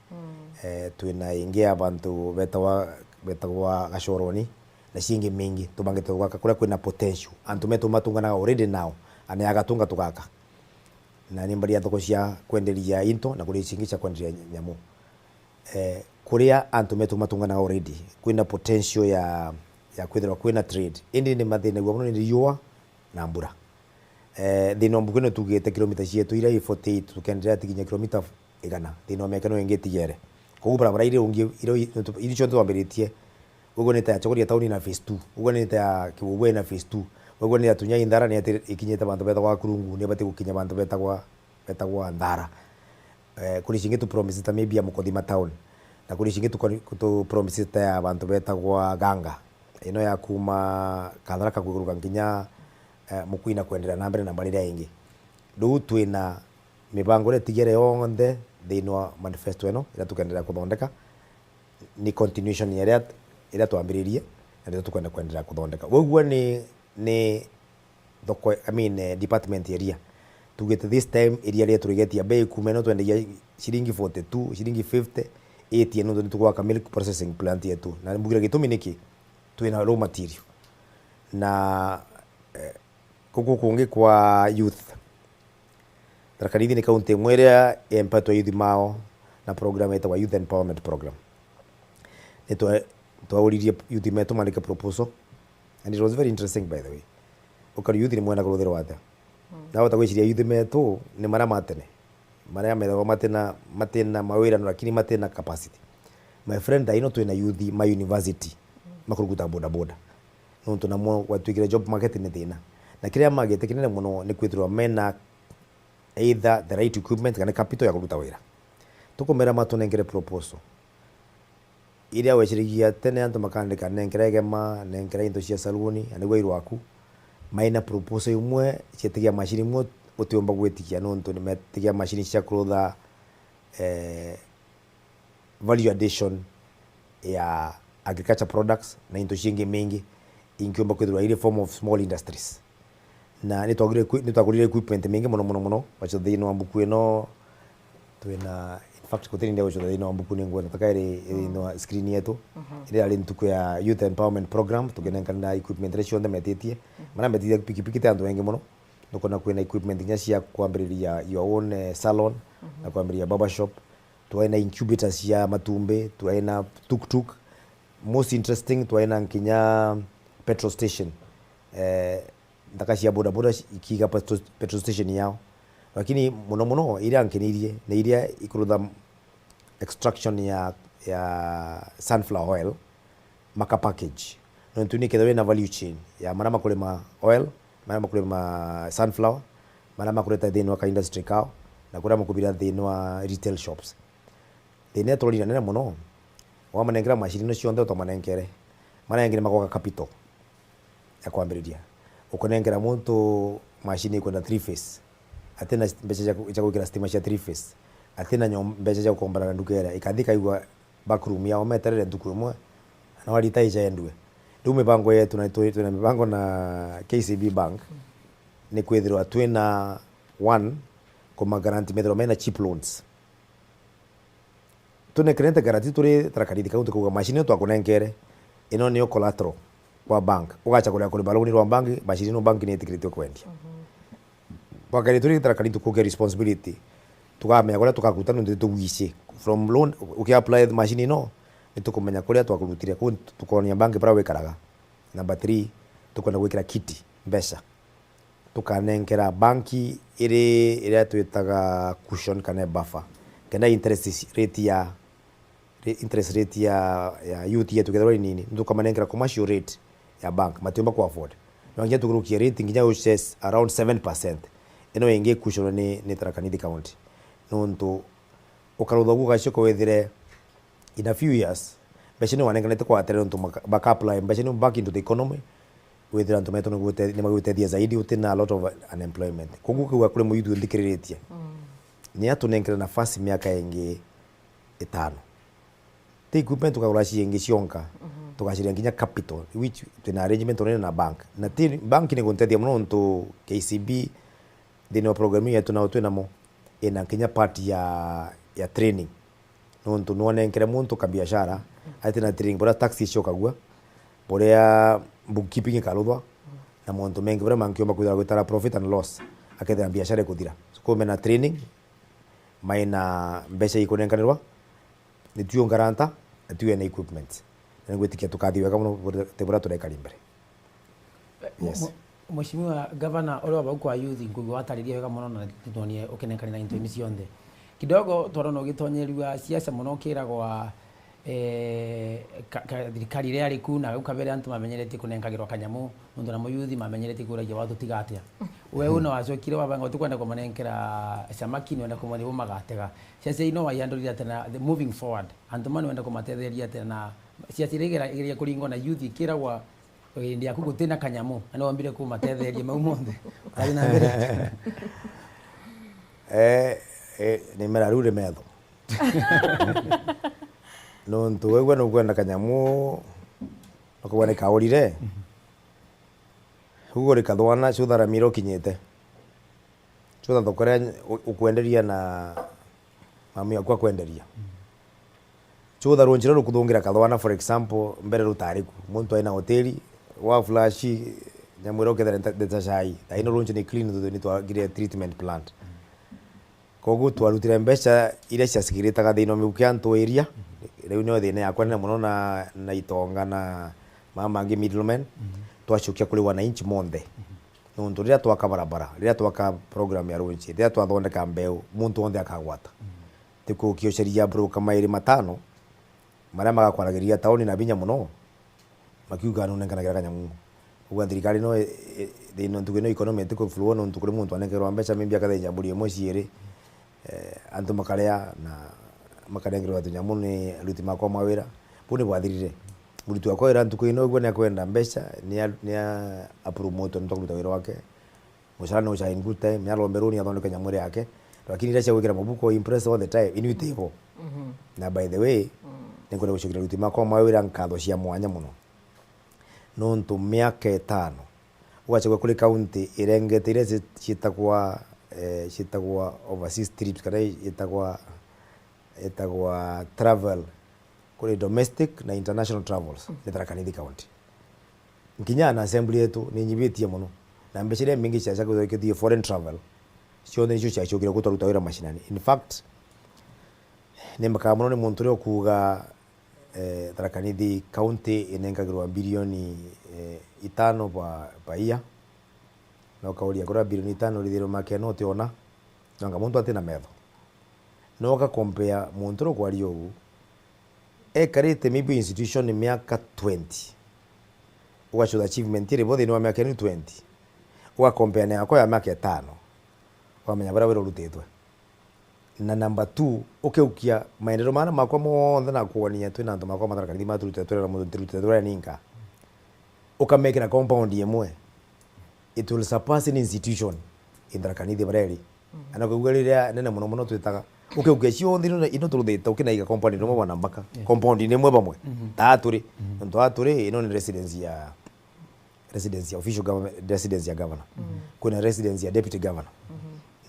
Eh, twina ingi ya bantu betagwa, betagwa Gachoroni, na ciingi mingi tubangite gugaka kuria kwina potential. Antu metu matunganaga already now, ana ya gatunga tugaka. Na ni mbari ya thoko cia kwenderia into na kuri cingi cia kwenderia nyamu. Eh, kuria antu metu matunganaga already, kwina potential ya, ya kwithirwa kwina trade. Indi ni mathinagua mono ni riua na mbura. Eh, thiini wa mbuku ino tugite kilomita cietu iria i forty-eight, tukenderea tiginya kilomita igana. Thiini wa miaka ino ingi itigere. Koguo barabara iria ungi, iria i-, iri cionthe twambiritie, Uguo ni ta ya Chogoria tauni na phase two. Uguo ni ta ya Kibubwe na phase two. Uguo ni ya Tunyai Nthara ni ati ikinyite bantu betagwa Kurungu, ni bati gukinya bantu betagwa, betagwa Nthara. Eh, kuri cingi tu promise ta maybe ya Mukothima town. Na kuri cingi tu, tu promise ta ya bantu betagwa Ganga. Ino ya kuma Katharaka kuiguruka nginya, eh, Mukwina kwenderea na mbere na mbari iria ingi. Riu twina mibango iria itigere yonthe thiini wa manifesto ino iria tukenderea kuthondeka. Ni continuation ya iria, iria twambiririe, na ndio tukwenda kwenderea kuthondeka. Wauguo ni, ni thoko, I mean, eh, department ya iria. Tugite this time iria rietu rigetia bei kuma ino twendagia ciringi forty-two, ciringi fifty, eighty, nontu ni tugwaka milk processing plant yetu. Na mbugire gitumi niki? Twina raw material. Na, eh, Guku kungi kwa youth. Tharaka Nithi ni kaunti imwe iria yempetwe youth mao na program yetagwa Youth Empowerment Program. Ni twa-, twauririe youth metu mandike proposal, and it was very interesting, by the way. Ukari youth ni mwena kuruthirwa atia? Mm. Na wata gwiciria youth metu ni maria ma tene, maria methagwa matina, matina mawira lakini matina capacity. My friend, thaa ino twina youth ma university makuruguta boda boda. Nontu namo gwatwikire job market ni thina. Na kiria magite kinene muno ni kwithirwa mena either the right equipment kana capital ya kuruta wira. Tukumera matunenkere proposal. Iria weciragia tene antu makandika, "Nenkera igema, nenkera into cia saluni, na nigwe irwaku." Maina proposal imwe cietigia machine imwe utiumba gwitikia, nontu nimetigia machine cia kurutha, eh, value addition ya agriculture products na into ciingi mingi ingiumba kwithirwa iri form of small industries. Na nitwagurire equi-, nitwagurire equipment mingi mono, mono, mono. Wacha thiini wa mbuku ino, twina, in fact, gutiri ndia gucoka thiini wa mbuku, ningwenda taka iri thiini wa screen yetu. Iria yari ntuku ya Youth Empowerment Program, tukinenkanira equipment iria cionthe metitie. Maria metitie pikipiki ti antu engi mono. Nukona kwina equipment nginya cia kwambiriria your own, eh, salon, na kwambiriria barber shop. Twaina incubators cia matumbi, twaina tuk-tuk. Most interesting, twaina nginya petrol station. Eh, nthaka cia bodaboda ci-, ikiiga petrol, petrol station yao. Lakini mono mono iria nkenirie ni iria ikurutha extraction ya, ya sunflower oil, maka package. Nontu ni kethirwa ina value chain ya maria makurima oil, maria makurima sunflower, maria makureta thiini wa ka industry kao, na kuria makubira thiini wa retail shops. Thina iria turorire nene mono, wamanengera machine ino cionthe utamanenkere, maria engi ni magwaka capital ya kwambiriria. Ukunenkera muntu machine ikwenda three phase, atina mbeca cia ku-, cia gwikira stima cia three phase, atina nyom-, mbeca cia gukombora nduka iria, ikathi ikaigua backroom yao meterere ntuku imwe, na warita ica endue. Riu mibango yetu, na twi-, twina mibango na K C B Bank, ni kwithirwa twina, one, kuma guarantee methirwa mena cheap loans. Tunekerete guarantee turi Tharaka Nithi County kuuga machine ino twakunenkere, ino niyo collateral kwa bank. Ugacha kuria kuriba loan rwa bank, machine ino bank ni itikiritie kwendia. Bwa keri turi Tharaka Nithi tukugia responsibility. Tukamenya kuria tukakuruta nontu nitugwici. From loan, uki apply machine ino, nitukumenya kuria twakurutire. Kuu tukonia bank baria wikaraga. Number three, tukwenda gwikira kiti, mbeca. Tukanenkera banki iri, iria twitaga cushion kana buffer, kenda interest rate ya, ri-, interest rate ya, ya youth yetu kethirwa iri nini, nitukamanengera commercial rate ya bank, matiumba ku afford. No nginya tugurukie rate nginya uches around seven percent. Ino ingi cushion ni, ni Tharaka Nithi County. Nontu ukarutha uguo ugacoka withire in a few years, mbeca ni wanenganite kwa atere nontu maka-, baka apply mbeca ni back into the economy, withira antu metu ni gwite-, ni magwitethia zaidi, utina a lot of unemployment. Koguo ukiuga kuri muyuthi unthikiriritie, ni atunenkere nafasi miaka ingi itano. Ti equipment tukagura ciingi cionka, tugaciria nginya capital, which twina arrangement unene na bank. Na ti, bank ni guntethia mono nontu K C B thiini wa program yetu nao twinamo, ina nginya part ya, ya training. Nontu nwanenkere muntu kabiashara, ati na training, buria tax icokagua, buria bookkeeping ikaruthwa, na mauntu mengi buria mangiumba kwithirwa gwitara profit and loss, akethira biashara ikuthira. So, kumena training, maina mbeca ikunenkanirwa, nitui ungaranta, na tui ena equipment. Na ningwitikia tukathi wega mono, ti buria turekari mbere. Yes. Mu-, mu-, Mheshimiwa Gavana, uri o bau kwa youth, nkuigua watariria wega mono na nitwonie ukenenkania na into ini cionthe. Kidogo twarona ugitonyerua siasa mono, ukiragwa, eh, ka-, ka-, thirikari iria yari ku, na au kabere antu mamenyeretie kunenkagirwa kanyamu, nontu namo youth mamenyeretie kuragia watu tiga atia. We una wacokire wabanga utikwenda kumanenkera samaki, ni wenda kumwona bo magatega. Siasa ino waiandorire atia na the moving forward? Antu ma ni wenda kumatetheria atia na siasa iria igera-, igeria kuringwa na youth ikiragwa Indi yaku gutina kanyamu, na niwambire kumatetheria mau monthe. Ukathi na mbere. Eh, eh, ni mera riu ri metho. Nontu wegua nukwenda kanyamu, nukubona kaurire. Ugu ri kathwana, cutha ramira ukinyite. Cutha thoko iria u-, ukwenderia na mamu yaku akwenderia. Cutha runji ruria rukuthungira kathwana, for example, mbere rutari ku. Muntu aina hoteli, wa flash, nyamu iria ukethira nta-, ndeta cai. Thaino runji ni clean, nitwagire treatment plant. Koguo twarutire mbeca iria ciacigiritaga thiini wa mihuko ya antu area. Riu nio thina yakwa nene mono na, na itonga na mama mangi middlemen. Twacokia kuri wananchi monthe. Nontu riria twaka barabara, riria twaka program ya runji, riria twathondeka mbeu, muntu wonthe akagwata. Ti kukia ucaria broker mairi matano, maria magakwaragiria tauni na binya mono, makiuga nunenkanagira kanyamu. Uga thirikari no, e, e, thina ntuku ino economy itiku flow nontu kuri muntu anenkerwa mbeca, maybe akathenja mburi imwe ciiri, eh, antu makaria na makanengerwa tunyamu ni aruti makwa ma wira. Buu ni bwathirire. Muruti wakwa wira ntuku ino ugwe ni akwenda mbeca, ni a, ni a, apromotwe nontu akuruta wira wake. Mucara ni uca in good time, ni arombe runi athondeke nyamu iria yake. Lakini iria cia gwikira mubuko impress all the time, inui tivo. Na by the way, ni nkwenda gucokeria aruti makwa ma wira nkatho cia mwanya mono. Nontu miaka itano, ugacagua kuri county irengete iria ci-, ciitagwa, eh, ciitagwa overseas trips, kana ciitagwa, ciitagwa travel, kuri domestic na international travels, ni Tharaka Nithi County. Nkinya na assembly yetu ni nyibitie mono. Na mbeca iria mbingi cia, cia kwithirwa foreign travel, cionthe nicio ciacokire gutwaruta wira mashinani. In fact, ni mbakaa mono ni muntu uria ukuuga, eh, Tharaka Nithi County inengagirwa bilioni, eh, itano per, per year. Na ukauria, kuria bilioni itano irithirwe make no utiona? Nonga muntu atina metho. No uga compare muntu uria ukwaria uu, ekarite maybe institution miaka twenty. Ugacutha achievement iri bo thiini wa miaka inu twenty. Uga compare na yakwa ya miaka itano. Ukamenya baria wira urutitwe. Na number two, ukiukia maendeleo mara makwa monthe na kuonia twina antu makwa ma Tharaka Nithi maturutite twira na muntu ntirutite twira ninka. Ukamekira compound imwe. It will surpass any institution in Tharaka Nithi baria iri. Ana kwigua riria nene mono mono twitaga. Ukiukia cionthe ino, ino turuthite ukinaiga compound imwe bwana mpaka. Compound imwe bamwe. Ta aturi. Nontu aturi, ino ni residence ya residence ya official government, residence ya governor. Kwina residence ya deputy governor.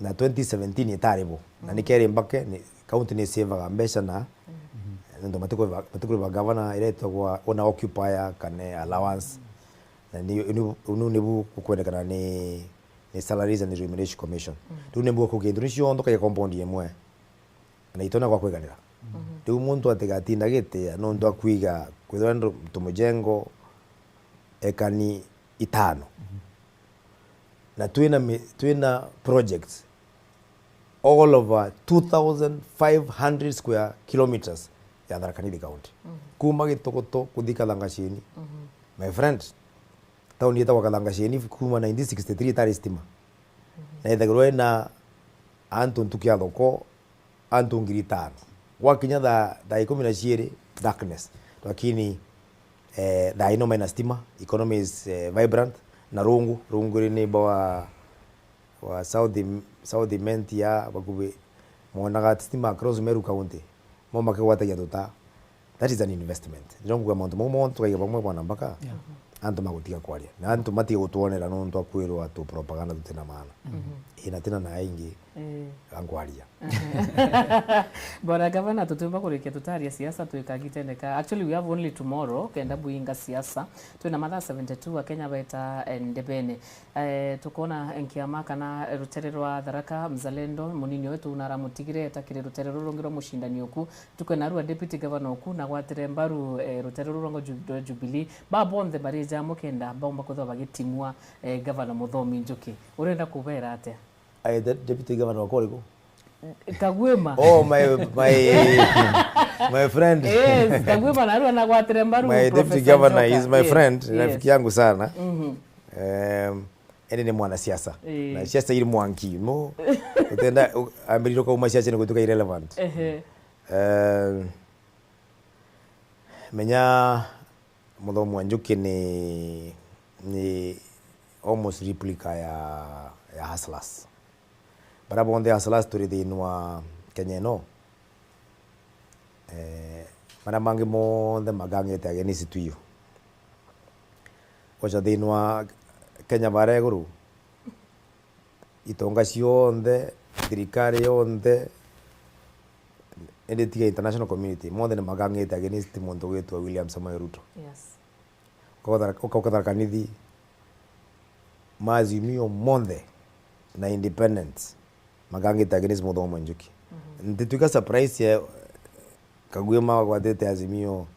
Na twenty seventeen itari bo. Na ni keri mbake, ni, county ni savaga mbeca na, nontu matikuriva, matikuriva governor iria itagwa owner occupier kana allowance. Na ni, ni, unu nibu gukwendekana ni, ni Salaries and Remuneration Commission. Riu nibu kugia into ni cionthe kaja compound imwe. Na itona gwa kwiganira. Riu muntu atigatinda agitia nontu akwiga kwithirwa ndo-, tumujengo ekani itano. Na twina mi-, twina projects all over two thousand five hundred square kilometres ya Tharaka Nithi County. Kuma Gitogoto kuthi Kathangashini. My friend, tauni itagwa Kathangashini kuma nineteen sixty-three itari stima. Na ithagirwa ina antu ntuku ya thoko antu ngiri itano. Gwakinya thaa, thaa ikumi na ciiri, darkness. Lakini, eh, thaa ino maina stima, economy is, eh, vibrant, na Rungu, Rungu ri ni bwa, wa South Im-, South Imenti ya bakubi, monaga stima across Meru County, mo makigwatagia tuta. That is an investment. Ndio nguga mauntu mau monthe tukaiga bamwe bwana mpaka antu magutiga kwaria. Na antu matige gutwonera nontu akwirwa tu propaganda tutina maana. Ina tina na aingi ankwaria. Bwana Gavana, tutiumba kurikia tutaria siasa twikagitene ka. Actually, we have only tomorrow, kenda buinga siasa. Twina mathaa seventy-two Akenya beta, eh, ndebene. Eh, tukona nkiama kana rutere rwa Tharaka Mzalendo, munini wetu na aramutigire eta kiri rutere ruru rungi rwa mucindani uku. Tukwe narua deputy governor uku na gwatire mbaru, eh, rutere ruru rwa Ju-, rwa Jubilee. Ba bonthe bari jamo kenda baumba kwithirwa bagitimua, eh, governor Muthomi Njuki. Urenda kubera atia? Ai, the deputy governor wakwa uriku? Kagwima. Oh, my, my, my friend. Yes, Kagwima narua na gwatire mbaru. My deputy governor is my friend, rafiki yangu sana. Em, ende ni mwanasiasa. Na siasa iri mwanki, no? Utenda, u-, ambirire ukauma siasa ni gutuka irrelevant. Em, menya Muthomi wa Njuki ni, ni almost replica ya, ya Hustlers. Baria bonthe Hustlers turi thiini wa Kenya ino, eh, maria mangi monthe magangite against to you. Ocha thiini wa Kenya baria iguru, itonga cionthe, thirikari yonthe, indi tiga international community, monthe ni magangite against muntu ugwitwa William Samoei Ruto. Yes. Ukauthara-, ukauka Tharaka Nithi, ma Azimio monthe na independents magangite against Muthomi wa Njuki. Ntitwika surprise ya Kagwima gwatite Azimio,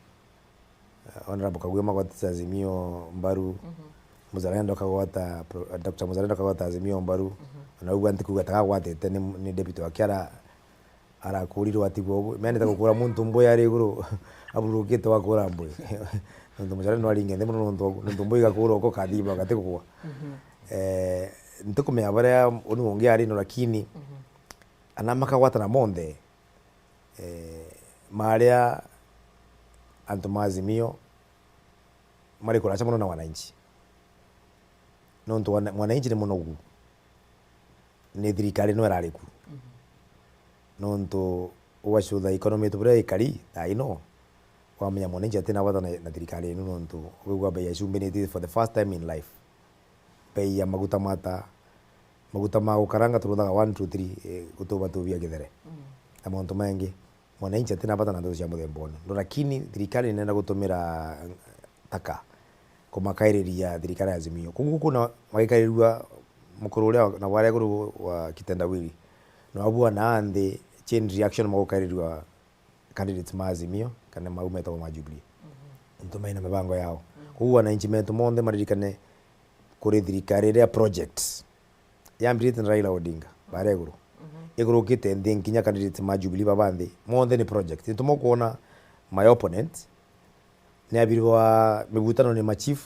eh, Honorable Kagwima gwatite Azimio mbaru, Muzalendo akagwata, Pro-, Doctor Muzalendo akagwata Azimio mbaru, na ugua ntikuga ta gagwatite ni, ni deputy wake ara-, arakurirwe atigwe ugu. Menete gukura muntu mbuya ari iguru, aburukite wakura mbuya. Nontu Muzalendo aringe nthi mono nontu, nontu mbuya igakura uko kathiba gati gukua. Eh, ntikumenya baria uni ungi ari no, lakini ana makagwatana monthe. eh, maria antu ma Azimio mari kuracha mono na wananchi. Nontu wana-, mwananchi ni munogu ni thirikari ino irari ku. Mhm. Nontu ugacutha economy yetu buria ikari thaa ino, wamenya mwananchi atina bata na, na thirikari ino, nontu ukaigua bei ya chumbi ni iti for the first time in life. Bei ya maguta mata, maguta ma gukaranga turuthaga one, two, three, eh, gutubatubia githere. Mm. Na mauntu mengi, mwananchi atina bata na ndeto cia muthemba unu. Ndo lakini thirikari inenda gutumira taka kumakairiria thirikari ya Azimio. Koguo kuna magikairirua mukuru uria na ware iguru wa kitendawili. Na wabua na nthi chain reaction magukairirua candidates ma Azimio, kana mau metagwa ma Jubilee. Mhm. Nontu maina mibango yao. Mhm. Koguo wananchi metu monthe maririkane kuri thirikari iria projects yambirite na Raila Odinga, baria iguru. Mhm. Igurukite nthi nginya candidates ma Jubilee baba nthi, monthe ni project. Nontu mukwona my opponent, ni abirwa mivutano ni machief,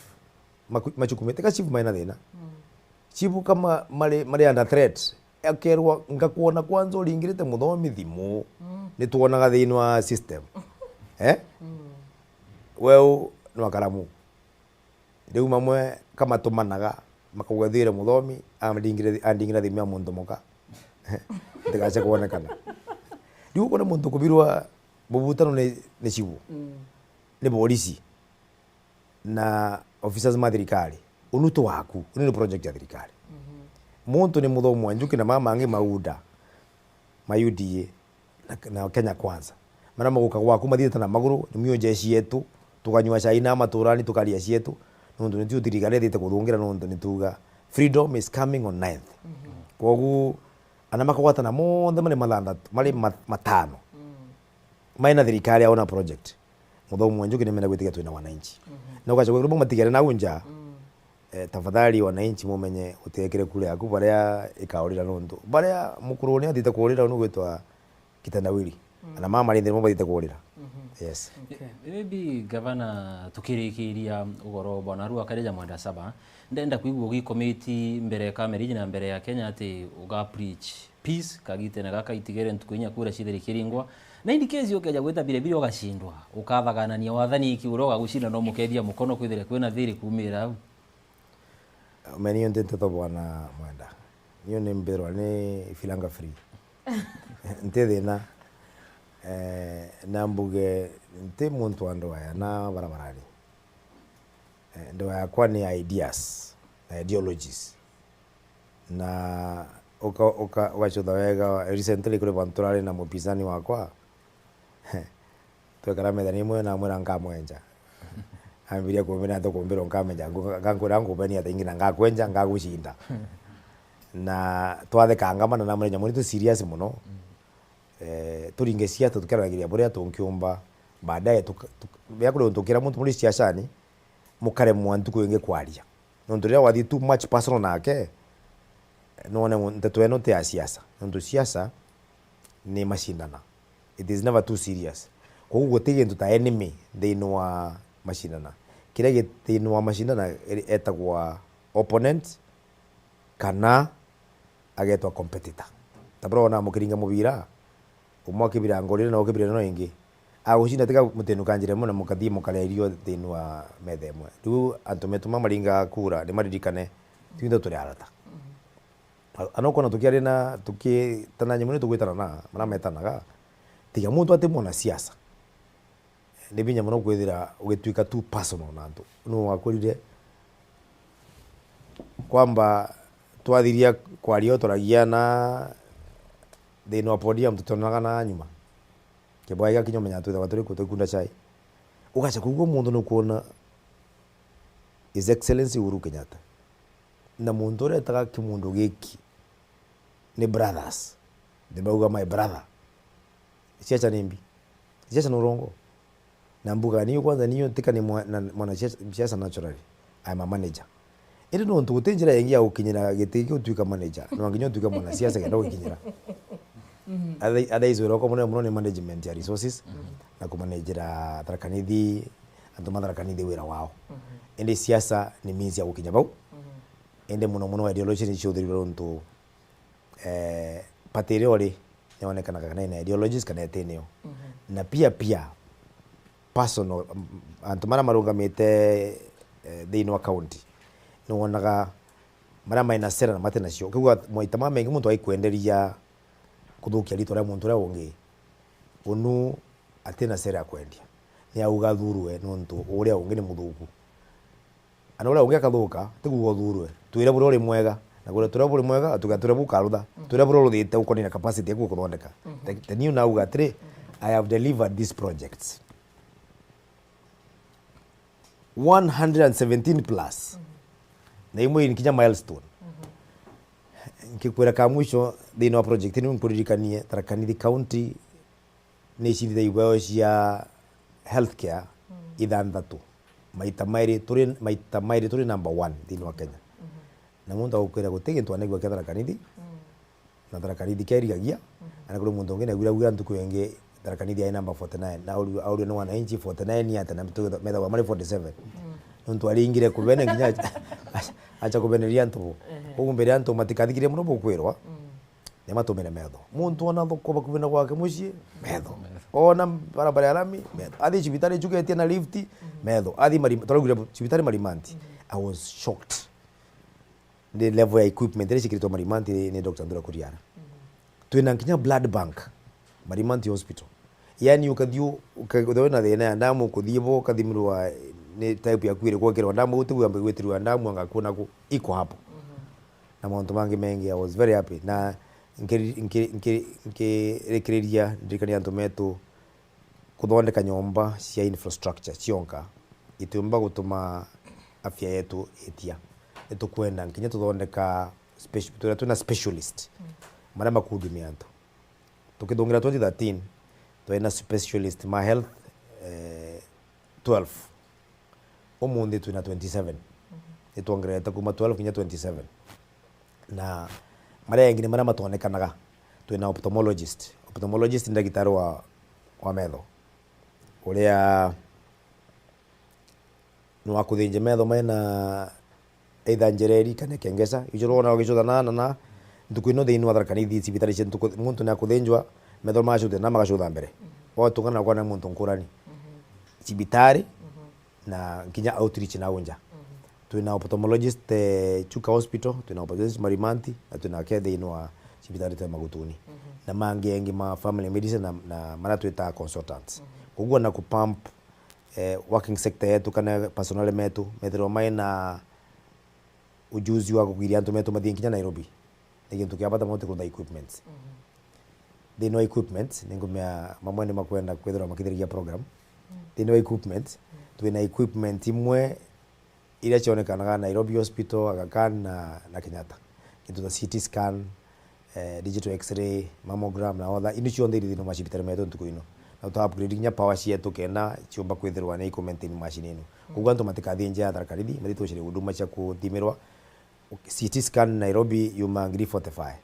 maku-, machukumite ka chief maina thina. Mm. Chief kama mari, mari under threat, akerwa, "Ngakwona kwanza uringirite muthomi thimu." Mm. Nitwonaga thiini wa system. Eh? Mm. Weu ni wa karamu. Riu mamwe kamatumanaga, makauga, "Thire muthomi, andingire, andingira thimu ya muntu muka." Ntigache kwonekana. Riu ukona muntu kubirwa muvutano ni, ni chief. Mm. Ni borisi. Na officers ma thirikari, unu ti waku, unu ni project ya thirikari. Mhm. Muntu ni muthomu wa Njuki na mama angi ma UDA, ma UDA, na, na Kenya Kwanza. Mara maguka gwaku mathiite na maguru, ni mio jeshi yetu, tukanyua chai na maturani, tukaria cietu, nontu nitio thirikari ithiite kuthungira, nontu nituga, "Freedom is coming on ninth." Mhm. Kwogu, ana makagwatana monthe mari mathanthatu, mari ma-, matano. Mm. Maina thirikari yao na project. Muthomu wa Njuki nimenda gwitikia twina wananchi. Mhm. Na ugachagua riu matigere nau nja. Mm. Eh, tafadhali wananchi mumenye utiekire kura yaku baria ikaurira nontu. Baria mukuru ni athite kuurira unu gwitwa kitendawili. Mm. Ana mama rindi nimo bathite kuurira. Mhm. Yes. Okay. Eh, maybe gavana tukirikiria ugoro bwana Arua Karija Mwenda Saba. Ndenda kwigua ugikomiti mbere ya kamera iji na mbere ya Kenya ati uga preach peace, kagitene gaka itigere ntuku inya kura cithire kiringwa. Na in case ukeja gwita biribiri ugacindwa, ukathaganania wathani iki uria ugagucinda no mukethia mukono kwithire kwina thiri kumira au. Meni yo nti nteto bwana Mwenda. Niyo ni mbirwa ni filanga free. Nti thina. Eh, na mbuge nti muntu wa ndoa ya na barabarani. Eh, ndoa yakwa ni ideas na ideologies. Na uka-, uka-, ugacutha wega, recently kuri bantu turari na mupinzani wakwa, twekara methani imwe, namwira nkamwenja. Ambiria kumbira ati kumbira nkamwenja, ngu-, ngankwira nkubeni ata ingi na ngakwenja, ngagucinda. Na twathekanga mana, namwira, "Nyamu, ni tu serious muno." Mm. Eh, turinge siasa tukiaranagiria buria tunkiumba. Baadaye tuka-, tuk-, bia kuri untu ukira muntu muri siasani, mukaremwa ntuku ingi kwaria. Nontu riria wathii too much personal nake, none nteto eno ti ya siasa. Nontu siasa ni mashindana. It is never too serious. Koguo guti gintu ta enemy thiini wa mashindana. Kiria gi thiini wa mashindana e-, etagwa opponent, kana agetwa competitor. Ta buria wona mukiringa mubira, umwe akibira ngorire na ukibira no ingi. Agucinda tiga mutinuka njira imwe na mukathii mukaria irio thiini wa metha imwe. Riu antu metu mamaringa kura ni maririkane, twinthe turi arata. Mhm. A-, ana ukona tukiaria na, tukitana nyamwe ni tugwitana na, mara metanaga, tiga muntu ati mwana siasa. Ni binya muno kwithira ugituika too personal na antu. Nu wakurire kwamba twathiria kwaria, twaragia na thiini wa podium, tutionanaga na nyuma. Kibwai gakinya umenya twithagwa turi ku, tukunda chai. Ugacha kuigua muntu nukwona His Excellency Uhuru Kenyatta. Na muntu uria etaga kimundu giki ni brothers. Ni bauga my brother. Siasa ni mbi. Siasa ni urongo. Na mbuga niyo kwanza niyo ntika ni mwa-, na, mwana siasa, siasa naturally. I am a manager. Indi nontu guti njira ingi ya gukinyira giti kiu utuika manager, no nginya utuike mwana siasa kenda gukinyira. Mhm. Other-, otherwise wira wakwa munene muno ni management ya resources, mhm, na kumanagera Tharaka Nithi, antu ma Tharaka Nithi wira wao. Mhm. Indi siasa ni means ya gukinya bau. Mhm. Indi muno muno ideology ni ciuthirwe nontu, eh, party iria uri, nionekanaga kana ina ideologies kana etinio. Mhm. Na pia, pia, personal, m-, antu maria marungamite, eh, thiini wa county, niwonaga maria maina sera na mati nacio. Ukigua maita mamaingi muntu aikwenderia kuthukia ritwa ria muntu uria ungi, unu atina sera ya kwendia. Ni auga athurwe nontu uria ungi ni muthuku. Ana uria ungi akathuka, ti kuuga uthurwe. Twire buria uri mwega, na kuria turia buri mwega, tuga turia bukarutha. Mhm. Turia buria uruthite ukonina capacity yaku ya kuthondeka. Mhm. Te-, te niu nauga atiri, I have delivered these projects. One hundred and seventeen plus. Mhm. Na imwe ni kinya milestone. Mhm. Nkikwira ka mwisho thiini wa project ino, nkuririkanie Tharaka Nithi County ni icindite ibweo cia healthcare, mm, ithanthatu. Maita mairi turi, maita mairi turi number one thiini wa Kenya. Mhm. Na muntu agukwira guti gintu anegua kia Tharaka Nithi, mm, na Tharaka Nithi kerigagia, mhm, ana kuri muntu ungi negwira gwira ntuku ingi Tharaka Nithi ai number forty nine, na aurua, aurua ni wananchi forty nine ata na methagwa mari forty seven. Mm. Nontu aringire kubene nginya acha, acha, acha kubeneria antu bo. Ehe. Koguo mbere antu matikathikire muno bukwirwa. Mm. Ni matumire metho. Muntu ona thoko bakuvi na gwake mucii, metho. Metho. Ona barabara ya lami, metho. Athi cibitari icuketie na lift, mhm, metho. Athi Marima-, turaugire cibitari Marimanti. Mhm. I was shocked. Ni level ya equipment iria cikiritwe Marimanti ni, ni Doctor Ndura Kuriara. Mhm. Twina nginya blood bank, Marimanti Hospital. Yani ukathi u-, uka-, uthirwa wina thina ya ndamu, ukuthi bo, ukathimirwa ni type yaku iriku, ukirwa ndamu, uti wambe gwitirwa ndamu, anga kuna ku, iko hapo. Mhm. Na mauntu mangi mengi, I was very happy. Na nkiri-, nkiri-, nkiri-, nkirikiriria, ndirikania antu metu kuthondeka nyomba cia infrastructure cionka, itiumba gutuma afya yetu itia. Nitukwenda nkinya tuthondeka speci-, twira twina specialist, mm, maria makuhudumia antu. Tukithungira twenty thirteen, twina specialist ma health, eh, twelve. Umunthi twina twenty seven. Mhm. Nitwongererete kuma twelve kinya twenty seven. Na maria engi ni maria matonekanaga. Twina ophthalmologist. Ophthalmologist ni ndagitari wa, wa metho. Uria ni wa kuthinja metho mena either njereri kana kengesa. Icio rwona ugicutha na, na, na ntuku ino thiini wa Tharaka Nithi cibitari cia ntuku, muntu ni akuthinjwa, metho macuthe na magacutha mbere. Mhm. Watungana na kwona muntu nkurani. Mhm. Cibitari, mhm, na nkinya outreach na unja. Mhm. Twina ophthalmologist, eh, Chuka Hospital, twina ophthalmologist Marimanti, na twina ke thiini wa cibitari twa Magutuni. Mhm. Na mangi engi ma family medicine na, na maria twitaga consultants. Mhm. Koguo na kupump, eh, working sector yetu kana personnel metu, methirwa maina ujuzi wa kugiria antu metu mathie nkinya Nairobi. Ni gintu kia bata mono ti kurutha equipments. Mhm. Thiini wa equipments, ni ngumea mamwe ni makwenda kwithirwa makithiriria program. Mm. Thiini wa equipments, mm, twina equipment imwe iria cionekanaga Nairobi Hospital, Aga Khan na, na Kenyatta. Gintu ta C T scan, eh, digital X-ray, mammogram na other. Ino cionthe iri thiini wa macibitari metu ntuku ino. Na tuta upgrade kinya power cietu kenda ciumba kwithirwa ni iku maintain machine ino. Mm. Koguo antu matikathie nja ya Tharaka Nithi, mathie tucire huduma cia kuthimirwa. C T scan Nairobi yuma ngiri forty-five.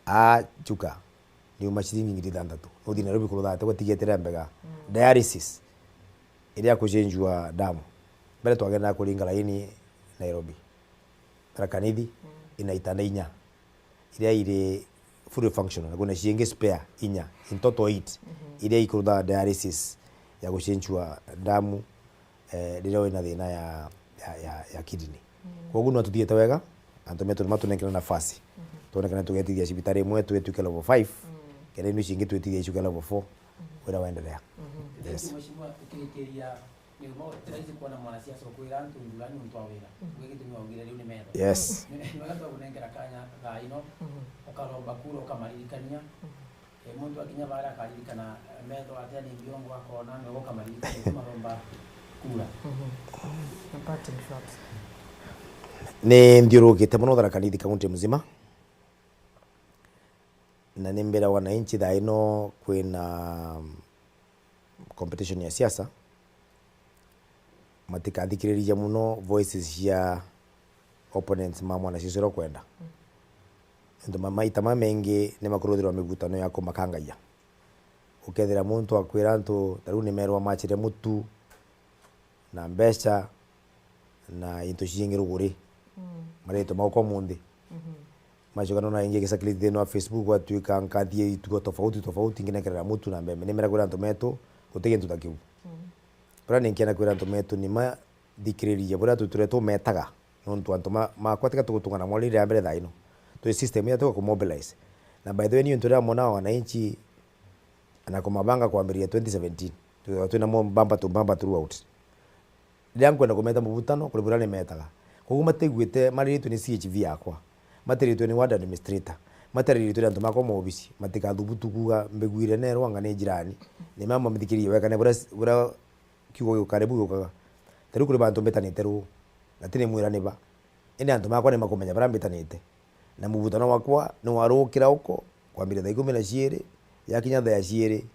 A Chuka, ni yuma ciringi ngiri ithanthatu. Nuthi Nairobi kurutha ati gwatigetire mbega. Mm. Dialysis, iria kucenjua damu. Mbere twagendaga kuringa laini Nairobi. Tharaka Nithi, mm, ina itanda inya. Iria iri fully functional, na kwina ciingi spare inya, in total eight, mhm, iria ikurutha dialysis ya gucenjua damu, eh, riria wina thina ya, ya, ya, ya kidney. Mm. Koguo no tuthiete wega, antu metu ni matunenkere nafasi. Mhm. Twonekane tugetithia cibitari imwe, twitwike level five, mm, kenda ino icio ingi twitithia icuke level four, mhm, wira wenderea. Mhm. Yes. Thank you, Mheshimiwa, tukirikiria. Ni uma ti rahisi kuona mwanasiasa ukwira antu ndurani untu wa wira. Mhm. Uge gitumi waugire riu ni metho. Yes. Ni, ni wega twakunengera kanya thaa ino, mhm, ukaromba kura ukamaririkania. Mhm. Eh, muntu akinya baria akaririkana, eh, metho atia ni mbiongo akona, ni uguo ukamaririkania, ukamaromba kura. Mhm. A parting shot. Ni nthiurukite mono Tharaka Nithi kaunti mzima. Na ni mbira wananchi thaa ino kwina competition ya siasa, matikathikiriria muno voices cia opponents ma mwanasiasa uria ukwenda. Mm. Nontu ma-, maita mamaingi ni makuruthirwa mivutano ya kumakangaia. Ukethira muntu akwira antu, ta riu ni merwa machire mutu na mbeca na into ciingi ruguri. Mm. Maritwa mau kwa munthi. Mhm. Macoka nona ingi gicakiriti thiini wa Facebook, gwatuika nkathie itugo tofauti tofauti, nginekerera mutu na mbembe. Nimera kwira antu metu, guti gintu ta kiu. Mm. Buria ninkienda kwira antu metu ni mathikiririe buria tu-, turia tumetaga, nontu antu ma-, makwa tiga tugutungana mwarire ya mbere thaa ino. Twi system ya tuga kumobilize. Na by the way, ni untu riria mwona wananchi na kumabanga kwambiriria twenty seventeen, twithagwa twina mo mbamba tu mbamba throughout. Riria nkwenda kumeta muvutano, kuri buria nimetaga. Koguo matiguite mariritwe ni C H V yakwa, matiritwe ni ward administrator, matariritwe ni antu makwa ma obisi, matikathubutu kuuga mbiguire neerwa anga ni jirani. Ni mama mithikiririe wekane buria, buria kiugo giukare bu giukaga. Ta riu kuri bantu mbitanite ruu, na ti ni mwira ni ba. Indi antu makwa ni makumenya baria mbitanite. Na muvutano wakwa ni warukira uko, kwambiria thaa ikumi na ciiri, yakinya thaa ya ciiri,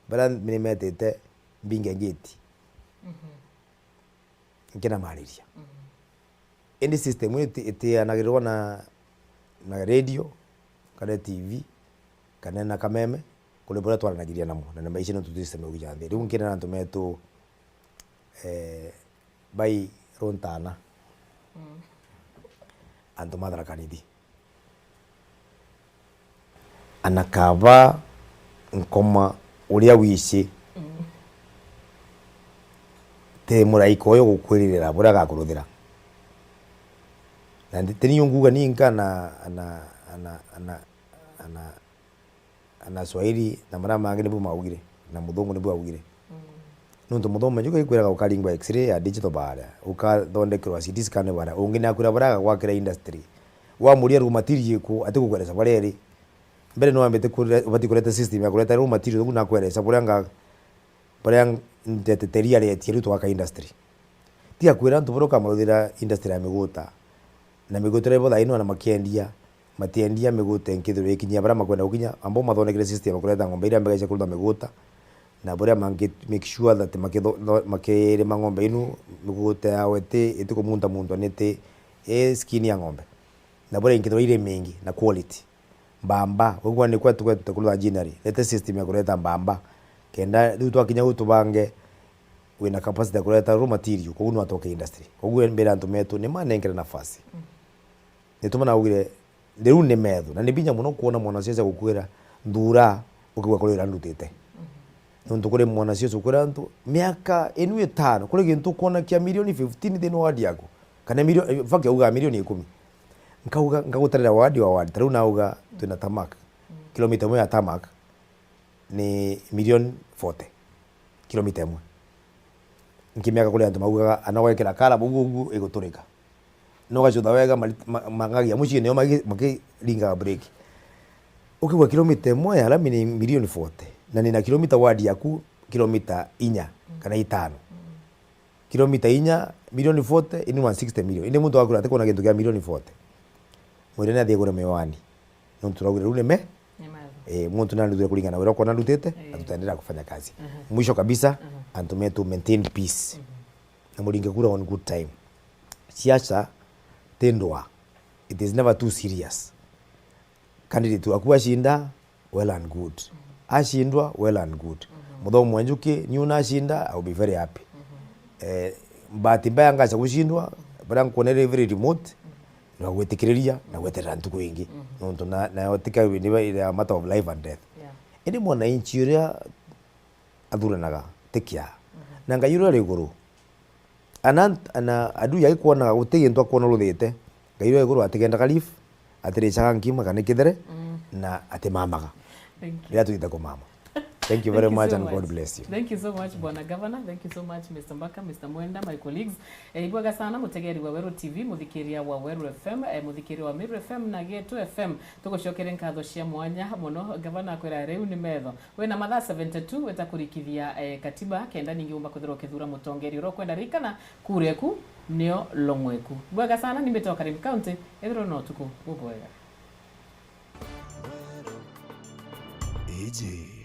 baria ni metite mbinge ngiti. Mhm. Nkinamariria. Mhm. Indi system ii iti-, itianagirirwa na, na radio, kana T V, kana na kameme, kuri buria twaranagiria namo, na ni maisha nontu twi system ya kuja nthi. Riu nkinena antu metu, eh, bai Runtana. Mm. Antu ma Tharaka Nithi. Ana kaba nkoma uria wici, mm, ti muraika uyu gukwiririra buria agakuruthira. Na ndi-, ti ni unguga ni nka ana, ana, ana, ana, ana, ana Swahili na maria mangi nibu maugire, na muthungu nibu augire. Mm. Nontu muthungu mwenju gikwiraga ukaringwa X-ray ya digital baria, ukathondekerwa C T scan baria, ungi nakwira baria agagwakira industry. Wamuria raw material iku, atigukweresa baria iri. Mbere no wambite kurira-, ubati kureta system ya kureta raw material, ugu nakweresa buria nga-, buria ntetete ria rietie riu twaka industry. Tiga kwira antu buria ukamaruthira industry ya miguta. Na miguta iria ibo thaa ino na makiendia, matiendia miguta inkithirwa ikinyia baria makwenda gukinya, amba umathondekere system ya kureta ng'ombe iria mbega cia kurutha miguta, na buria mangi make sure that makitho-, tho-, makirima ng'ombe inu, miguta yao iti, itikumunta muntwa ni ti, i skin ya ng'ombe. Na buria inkithirwa iri mingi na quality. Mbamba, ugwa ni kwa tukwe tukurutha jinari. Lete system ya kureta mbamba. Kenda riu twakinya u tubange wina capacity ya kureta raw material, koguo no atoke industry. Koguo mbira antu metu ni manenkere nafasi. Mm. Nituma naugire, riu ni methu, na ni binya muno kwona mwanasiasa gukwira, "Nthura, ukigwa kuri wira ndutite." Mhm. Nontu kuri mwanasiasa ukwira antu, miaka inu itano, kuri gintu ukwona kia milioni fifteen thiini wa ward yaku, kana milioni, in fact, auga milioni ikumi. Nkauga, nkagutarira ward wa ward. Ta riu nauga, twina tarmac. Mm. Kilomita imwe ya tarmac ni milioni forty. Kilomita imwe. Nkimiaka kuri antu maugaga, "Ana gwekira kara, uguo, uguo iguturika." No gacutha wega, mari-, ma-, mangagia mucii nio magi-, makiringaga breki. Ukigua kilomita imwe ya lami ni milioni forty, na nina kilomita ward yaku kilomita inya, mm, kana itano. Mm. Kilomita inya, milioni forty, ini one sixty million. Indi muntu wakura atikwona gintu kia milioni forty. Mwire ni athie gure miwani. Nontu turaugire riu ni me-, ni methu. Eh, muntu nanduthire kuringana na wira ukwona ndutite, eh, na tutaendelea kufanya kazi. Aha. Mwisho kabisa, aha, antu metu maintain peace. Mhm. Na muringe kura on good time. Siasa ti ndwa. It is never too serious. Candidate waku ashinda, well and good. Mhm. Ashindwa, well and good. Mhm. Muthomi wa Njuki, niu nashinda, I will be very happy. Mhm. Eh, bahati mbaya ngacha gushindwa, mhm, baria nkwona iri very remote, mhm, na gwitikiriria, na gweterera ntuku ingi. Mhm. Nontu na, nayo tika ni ba-, iri a matter of life and death. Yeah. Indi mwananchi uria athuranaga, ti kia. Mhm. Na Ngai uria uri iguru, ana, ana adui aikwonaga guti gintu akwona ruthite, Ngai uria iguru atigendaga leave, atiricaga nkima kana kithere, mm, na atimamaga. Thank you. Riria twite kumama. Thank you very much and God bless you. Thank you so much, Bwana Governor. Thank you so much, Mister Mbaka, Mister Mwenda, my colleagues. Eh, ibwega sana, mutegeri wa Weru T V, muthikiria wa Weru F M, eh, muthikiria wa Meru F M na Getu F M. Tugucokere nkatho cia mwanya mono, Governor akwira riu ni metho. Wina mathaa seventy two weta kurikithia, eh, katiba, kenda ningi umba kwithirwa ukithura mutongeria uria ukwenda. Ririkana, kura eku nio long'o eku. Bwega sana, ni mbitwa Karim County, ethirwa na utuku bubwega. Iji